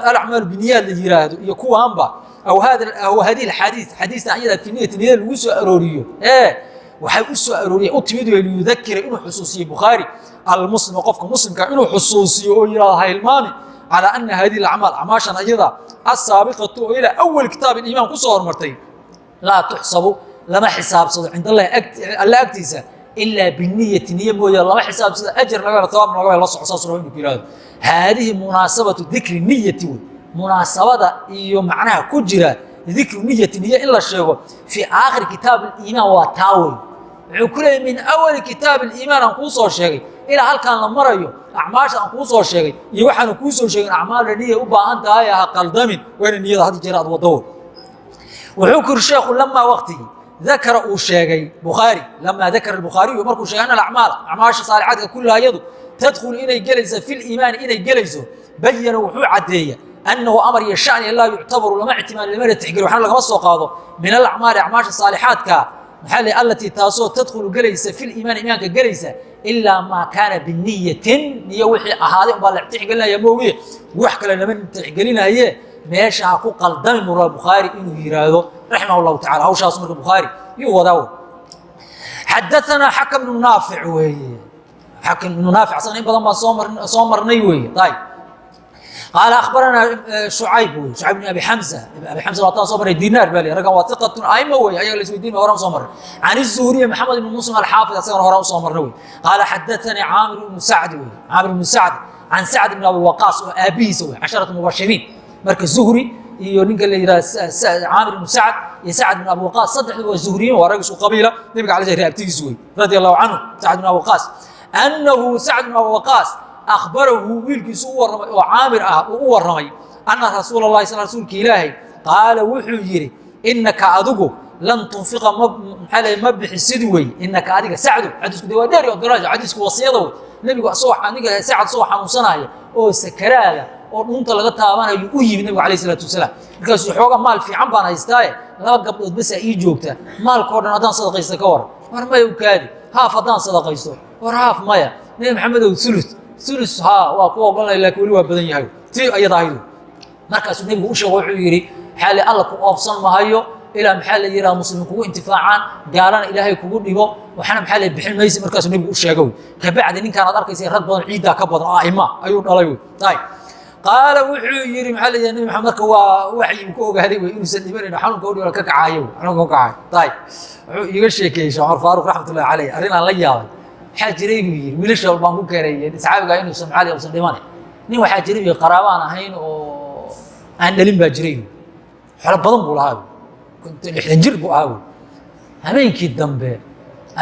alacmaalu biniyaat la yiraahdo iyo kuwaanba, aw hada aw hadihi alxadiid, xadiistan ayada, fi niyati, niyada lagu soo arooriyo, ee waxay u soo arooriyeen u timid wey liyudakira, inuu xusuusiyo Bukhaari, almuslima, qofka muslimka inuu xusuusiyo oo yidhahdo ha hilmaami, calaa ana hadihi alacmaal, acmaashan ayada, asaabiqatu, oo ilaa awal kitaab aliimaan ku soo hormartay, laa tuxsabu, lama xisaabsado, cinda Allahi, Alla agtiisa, ilaa biniyati, niye mooye lama xisaabsado, ajar lagana tawaab lagama la soco. Saas rabo inuu ku yihahdo. Haadihi munaasabatu dikri niyati wey. Munaasabada iyo macnaha ku jira dikru niyati, niye in la sheego, fii aakhiri kitaab aliimaan waa taa wey. Wuxuu ku leeyay min awali kitaab aliimaan aan kuu soo sheegay ilaa halkaan la marayo, acmaasha aan kuu soo sheegay iyo waxaanu kuu soo sheegin, acmaalna niyay u baahan tahay, ha qaldamin, waa ina niyada had jeer aad waddo wey. Wuxuu ku yiri sheekhu: lamaa waqtigii dakara, uu sheegay Bukhaari, lamaa dakara albukhaariyu, markuu sheegay, ana alacmaala, acmaasha saalixaadka, kullaha, iyadu, tadkhulu, inay gelayso, fi liimaani inay gelayso, bayana, wuxuu caddeeya, annahu, amar iyo shani, laa yuctabaru, lama ictimaado, lamana tixgeliyo, waxna lagama soo qaado, min alacmaali, acmaasha saalixaadka, maxaa la allatii, taasoo, tadkhulu, gelaysa, fi liimaani, iimaanka gelaysa, ilaa maa kaana biniyatin, niyo wixii ahaaday unbaa la tixgelinaya moogiye, wax kale lama tixgelinaye. Meesha ha ku qaldami mura Bukhaari inuu yiraahdo raximah llahu tacala. Hawshaas marka Bukhaari yuu wadaa wey. Xadaanaa Xakam ibnu Naafic weeye. Xakam ibnu Naafic asagana in badan baan soo marnay weeye. Ayib, qaala akhbaranaa Shucayb wey, Shucayb bn Abi Xamza. Abi Xamza waa taan soo marnay, Dinaar baa leeyahay. Raggan waa thiqatun, aima wey, ayaga la isweydiin, horaan soo marnay. Can الzuhriy, Maxamed ibn Muslim alxaafid, asagana horaan usoo marnay wey. Qaala xadaanii Caamir ibnu Sacd wey, Caamir ibnu Sacd, can Sacd ibn Abi Waqaas oo aabihiisa wey, casharatu mubashiriin. Marka Zuhri Iyo ninka la yidhaha Caamir ibnu Sacad iyo Sacad ibn Abi Waqaas, saddexdu waa zuhriyiin, waa rag isku qabiila. Nabiga alay sl abtigiis wey, radia Allahu canhu. Sacad ibn Abi Waqaas, annahu Sacd ibn Abi Waqaas akhbarahu, wiilkiisu u warramay oo Caamir ah uu u warramay, ana rasuula Allahi sal, rasuulka Ilaahay, qaala, wuxuu yidhi: "Inaka adigu lan tunfiqa, ma maxaa la ma bixisid wey, inaka adiga Sacdu." Xadiisku de waa dheer oo garaash, xadiisku wasiyada wey. Nebigu asagoo aniga Sacad asagoo xanuunsanaya oo sakaraada oo dhuunta laga taabanayo u yimid nabigu alayh isalaatu wasalaam. Markaasuu: "Xoogaa maal fiican baan haystaaye, laba gabdhood basaa ii joogta, maalkao dhan haddaan sadaqaysta ka waran?" "War maya, ukaadi, haaf haddaan sadaqaysto?" "War haaf maya, Nebi Maxamedow, sulus." "Sulus haa, waa ku ogolanaya, laakiin weli waa badan yahay." Tii ayada ahayd markaasuu nebigu u sheego, wuxuu yidhi: "Maxaa Alla ku oofsan mahayo ilaa maxaa la yidhaha muslimiin kugu intifaacaan, gaalana Ilaahay kugu dhibo, waxna maxaa la bixin maysi." Markaasuu nebigu u sheego wey. Kabacdi ninkaan aad arkaysa rag badan ciiddaa ka badan oo aima ayuu dhalay wey. Ayib, qaala, wuxuu yidhi maxaa la yidhaha Nebi Maxamed, marka waa waxyi uu ka ogaaday wey inuusan dhimanayn, xanuunka u dhibo ka kacaayo wey, xanuunka ka kacaayo. Ayib, wuxuu iiga sheekeeyey Sheekh Cumar Faaruq raxmatullahi caleyh arrin aan la yaabay. "Waxaa jiray," buu yidhi, "wiilasha baan ku keenay saxaabigaa inuusan maxaa usan dhimanayn. Nin waxaa jiray," buu, "qaraabo aan ahayn oo aan dhalin baa jiray. Xolo badan buu lahaa, 60 jir buu ahaa. Habeenkii dambe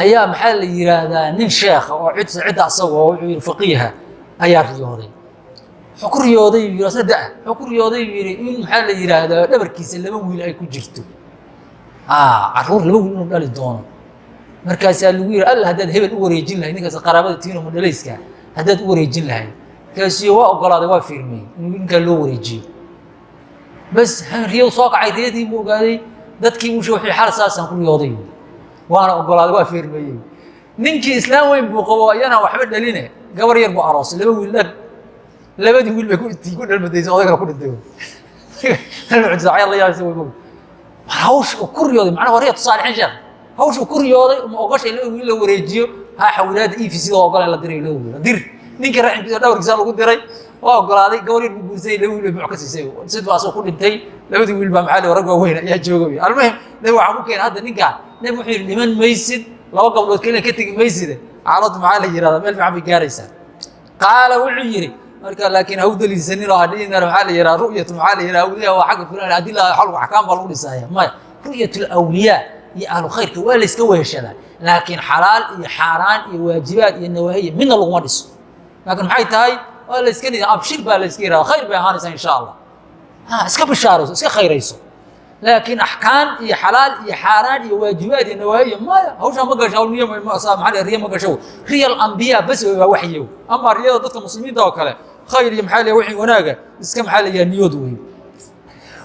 ayaa maxaa la yidhaahdaa nin sheekha oo cid cidda asagoo," wuxuu yidhi, "faqiiha ayaa riyooday. Wuxuu ku riyooday," yidhi, asna da wuxuu ku riyooday," yidhi, "in maxaa la yidhaahdaa dhabarkiisa laba wiil ay ku jirto, carruur laba wiil inuu dhali doono. Markaasaa lagu yidhi: 'Alla, haddaad hebel u wareejin lahayd, ninkaas qaraabada tiino madhalayska haddaad u wareejin lahayd.' Markaasiyo waa ogolaaday, waa fiirmiyey in ninkaa loo wareejiyo. Bas, riyadu soo kacay, riyadii buu ogaaday. Dadkii buu sheegay, wuxuu xal saasaan ku riyooday, waana ogolaaday, waa fiirmeeyey. Ninkii islaam weyn buu qabo, iyana waxba dhaline, gabar yar buu aroosay, laba wiil dhag, labadii wiil bay ku dhalmadaysay, odaygana ku dhintay. La yaabsa wey hawsha uu ku riyooday. Macnaha waa riyatu saalixiin sheekh. Hawsha uu ku riyooday ma ogoshay laba wiil la wareejiyo? Ha, xawilaada iifi sidoo ogola la diray, laba wiil dir. Ninkii raximkiisa dhawarkiisa lagu diray, waa ogolaaday, gabar yar buu guursaday, laba wiil bay buuc ka siisay, sid baa asagoo ku dhintay. Labadii wiil baa maxaa rag waaweyn ayaa jooga. Almuhim, nabi waxaan ku keenay hadda ninkaan, nabi wuxuu yidhi: 'Dhiman maysid, laba gabdhood keliya ka tegi mayside, xaaladdu maxaa la yidhahdaa meel fiican bay gaaraysaa.'" Qaala, wuxuu yidhi marka, laakiin ha u daliilsanin oo hadhihin maxaa la yidhaha ru'yatu maxaa la yidhaha awliyaa waa xagga fulaan adila xalku axkaam baa lagu dhisaaya. Maya, ru'yatu lawliyaa iyo ahlu khayrka waa la iska weheshadaa, laakiin xalaal iyo xaaraan iyo waajibaad iyo nawaahiya midna laguma dhiso. Laakiin maxay tahay, waa la iska nida, abshir baa la iska yihahda, khayr bay ahaanaysaa insha Allah, ha iska bishaarayso, iska khayrayso. Laakiin axkaam iyo xalaal iyo xaaraan iyo waajibaad iyo nawaahiya maya, hawshaa ma gasho. Hawl niyo maxaa riya ma gasho. Riya alambiyaa bas waa waxyi. Ama riyada dadka muslimiinta oo kale khayr iyo maxaa la wixii wanaaga iska maxaa la yidhaha niyood wey.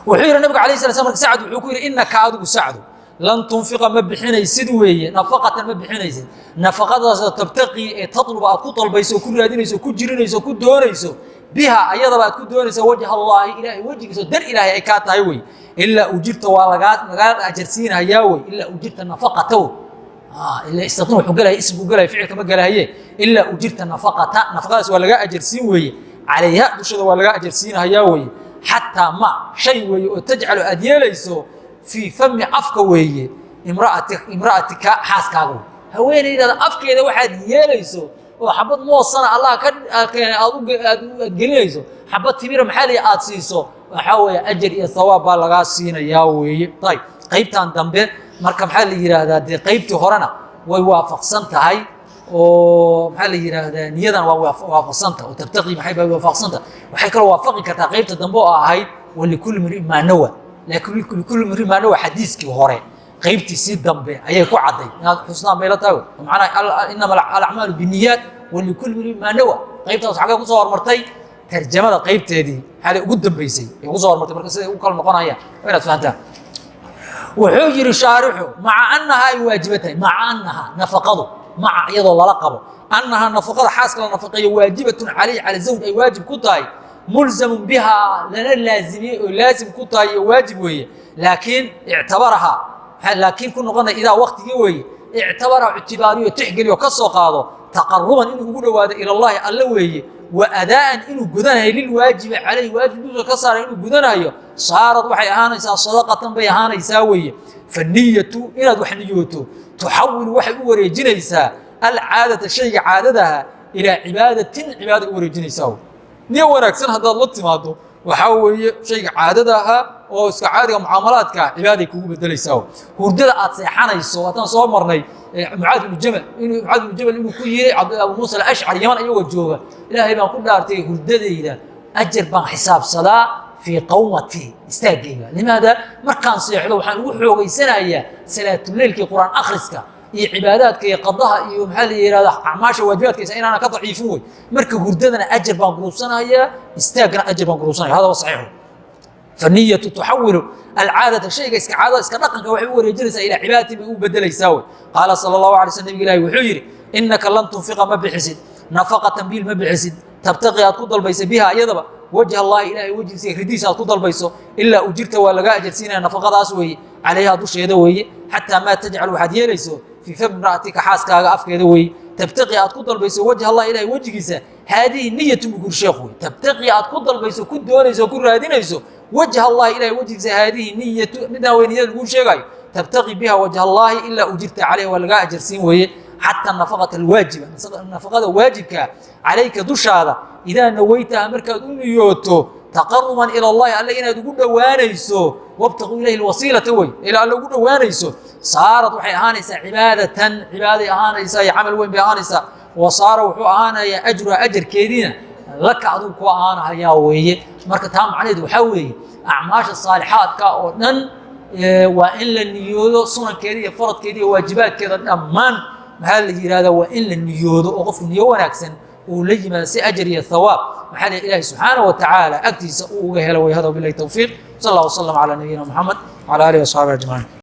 Wuxuu yidhi nabiga alayh sala slam, marka Sacad wuxuu ku yidhi: "Innaka adigu Sacdu lan tunfiqa ma bixinaysid weeye, nafaqatan ma bixinaysid, nafaqadaasoo tabtaqii ee tatluba aad ku dalbayso, ku raadinayso, ku jirinayso, ku doonayso, biha ayadaba aad ku doonayso wajha Allaahi, Ilaahay wejigiisa, dar Ilaahay ay kaa tahay wey, ilaa ujirta, waa lagaa ajarsiinayaa wey, ilaa ujirta nafaqata wey." Ila istadna wuxuu galaya, ism buu galaya, ficilka ma galahaye. "Ilaa ujirta nafaqata, nafaqadaas waa lagaa ajarsiin weeye, calayha dushada waa lagaa ajarsiinahayaa weeye, xataa ma shay weeye oo tajcalu aad yeelayso fii fami, afka weeye, imra'atika, xaaskaaga wey, haweenaydaada afkeeda waxaad yeelayso oo xabad moosana Allah ka keenay aad gelinayso, xabad timira maxaa la aad siiso, waxaa weeye ajar iyo thawaab baa lagaa siinayaa weeye." Ayib, qaybtan dambe marka maxaa la yidhaahdaa dee qaybtii horena way waafaqsan tahay oo maxaa la yidhaahdaa niyadan waa waafaqsanta oo tabtaqi maxay baa waafaqsanta. Waxay kaloo waafaqi kartaa qaybta dambe oo ahayd "walikulli mri'in maa nawa". Laakiin "likulli mri'in maa nawa" xadiiskii hore qaybtiisii dambe ayay ku cadday. Inaad xusnaan bay la tahay. Macnaha "inama alacmaalu binniyaat walikulli mri'in maa nawa" qaybtaas xaggee kusoo hormartay? Tarjamada qaybteedii xalay ugu dambeysay ay kusoo hormartay. Marka siday u kala noqonayaan waa inaad fahantaan. Wuxuu yidhi shaarixu: "Maca annahaa ay waajiba tahay, maca annahaa nafaqadu, maca iyadoo lala qabo, annahaa nafaqada xaaska la nafaqeeyo waajibatun calayhi, cala zawj ay waajib ku tahay, mulzamun bihaa, lana laazimiyey oo laazim ku tahay iyo waajib weeye. Laakiin ictabarahaa, laakiin ku noqonaya, idaa waqtigii weeye ictabaraha ictibaariyo, tixgeliyo, ka soo qaado, taqaruban inuu ugu dhowaado ilallahi alla weeye, wa adaa'an inuu gudanayo lilwaajibi calayhi, waajib dusha ka saaray inuu gudanayo, saarad waxay ahaanaysaa sadaqatan bay ahaanaysaa weeye. Faniyatu, inaad wax niyooto, tuxawilu waxay u wareejinaysaa alcaadata, shayga caadadaha, ilaa cibaadatin, cibaada u wareejinaysaa. Niyo wanaagsan haddaad la timaado Waxaa weeye shayga caadada ahaa oo iska caadiga mucaamalaadka cibaaday kugu bedelaysaa. Hurdada aad seexanayso, haddaan soo marnay Mucaad ibnu Jabal inuu Mucaad ibnu Jabal inuu ku yiri Abu Muusa Alashcari Yaman iyagoo jooga: "Ilaahay baan ku dhaartay, hurdadayda ajar baan xisaabsadaa fii qawmatii, istaagayga. Limaada? Markaan seexdo waxaan ugu xoogaysanayaa salaatuleylkii, Qur'aan akhriska iyo cibaadaadka iyo qadaha iyo, maxaa la yihahda, acmaasha waajibaadkaysa inaanan ka daciifin wey. Marka hurdadana ajar baan guruubsanayaa, istaaggana ajar baan guruubsanaya." Hada wa saxiixu. Faniyatu tuxawilu alcaadata, shayga iska caadada, iska dhaqanka, waxay u wareejinaysaa ilaa cibaadatin bay u bedelaysaa wey. Qaala sala Allahu alay sl, nabig Ilahi wuxuu yidhi: "Innaka lan tunfiqa, ma bixisid, nafaqatan, biil ma bixisid, tabtaqi, aad ku dalbaysa, biha, iyadaba, wajha Allahi, Ilahay wejgiisa, ridiisa aad ku dalbayso, ilaa ujirta, waa lagaa ajarsiinaya nafaqadaas weeye, calayha, dusheeda weeye, xataa maa tajcal, waxaad yeelayso, fii fami imra'atika, xaaskaaga afkeeda weeye, tabtaqi, aad ku dalbayso, wajha Allah, Ilahay wejigiisa. Haadihi niyatu bugur sheekh wey. Tabtaqi, aad ku dalbayso, ku doonayso, ku raadinayso, wajha Allahi, Ilahay wejigiisa. Haadihi niyatu, midaan wey niyada laguu sheegayo. Tabtaqi biha wajha Allahi ilaa ujirta calayha, waa lagaa ajarsiin weeye, xataa nafaqata alwaajiba, nafaqada waajibkaa, calayka, dushaada, idaa nawaytaha, markaad u niyooto, taqaruban ila Allahi, alle inaad ugu dhowaanayso, wabtaquu ilayhi alwasiilata wey, ilaa alle ugu dhowaanayso, saarad, waxay ahaanaysaa, cibaadatan, cibaaday ahaanaysaa iyo camal weyn bay ahaanaysaa. Wa saara, wuxuu ahaanayaa, ajruha, ajarkeediina, laka, adigu ku ahaanahayaa weeye. Marka taa macnaheedu waxaa weeye acmaasha saalixaadka oo dhan waa in la niyoodo, sunankeeda iyo faradkeeda iyo waajibaadkeeda dhammaan, maxaa la yihahdaa, waa in la niyoodo oo qofku niyo wanaagsan uu la yimaado si ajar iyo thawaab, maxaa la, Ilahi subxaanaه wa tacaala agtiisa uu uga helo way. Hada bilahi towfiiq, sal اllah وslam calى nabiyina Moxamed wعalى alihi وaصxaabi ajmaciin.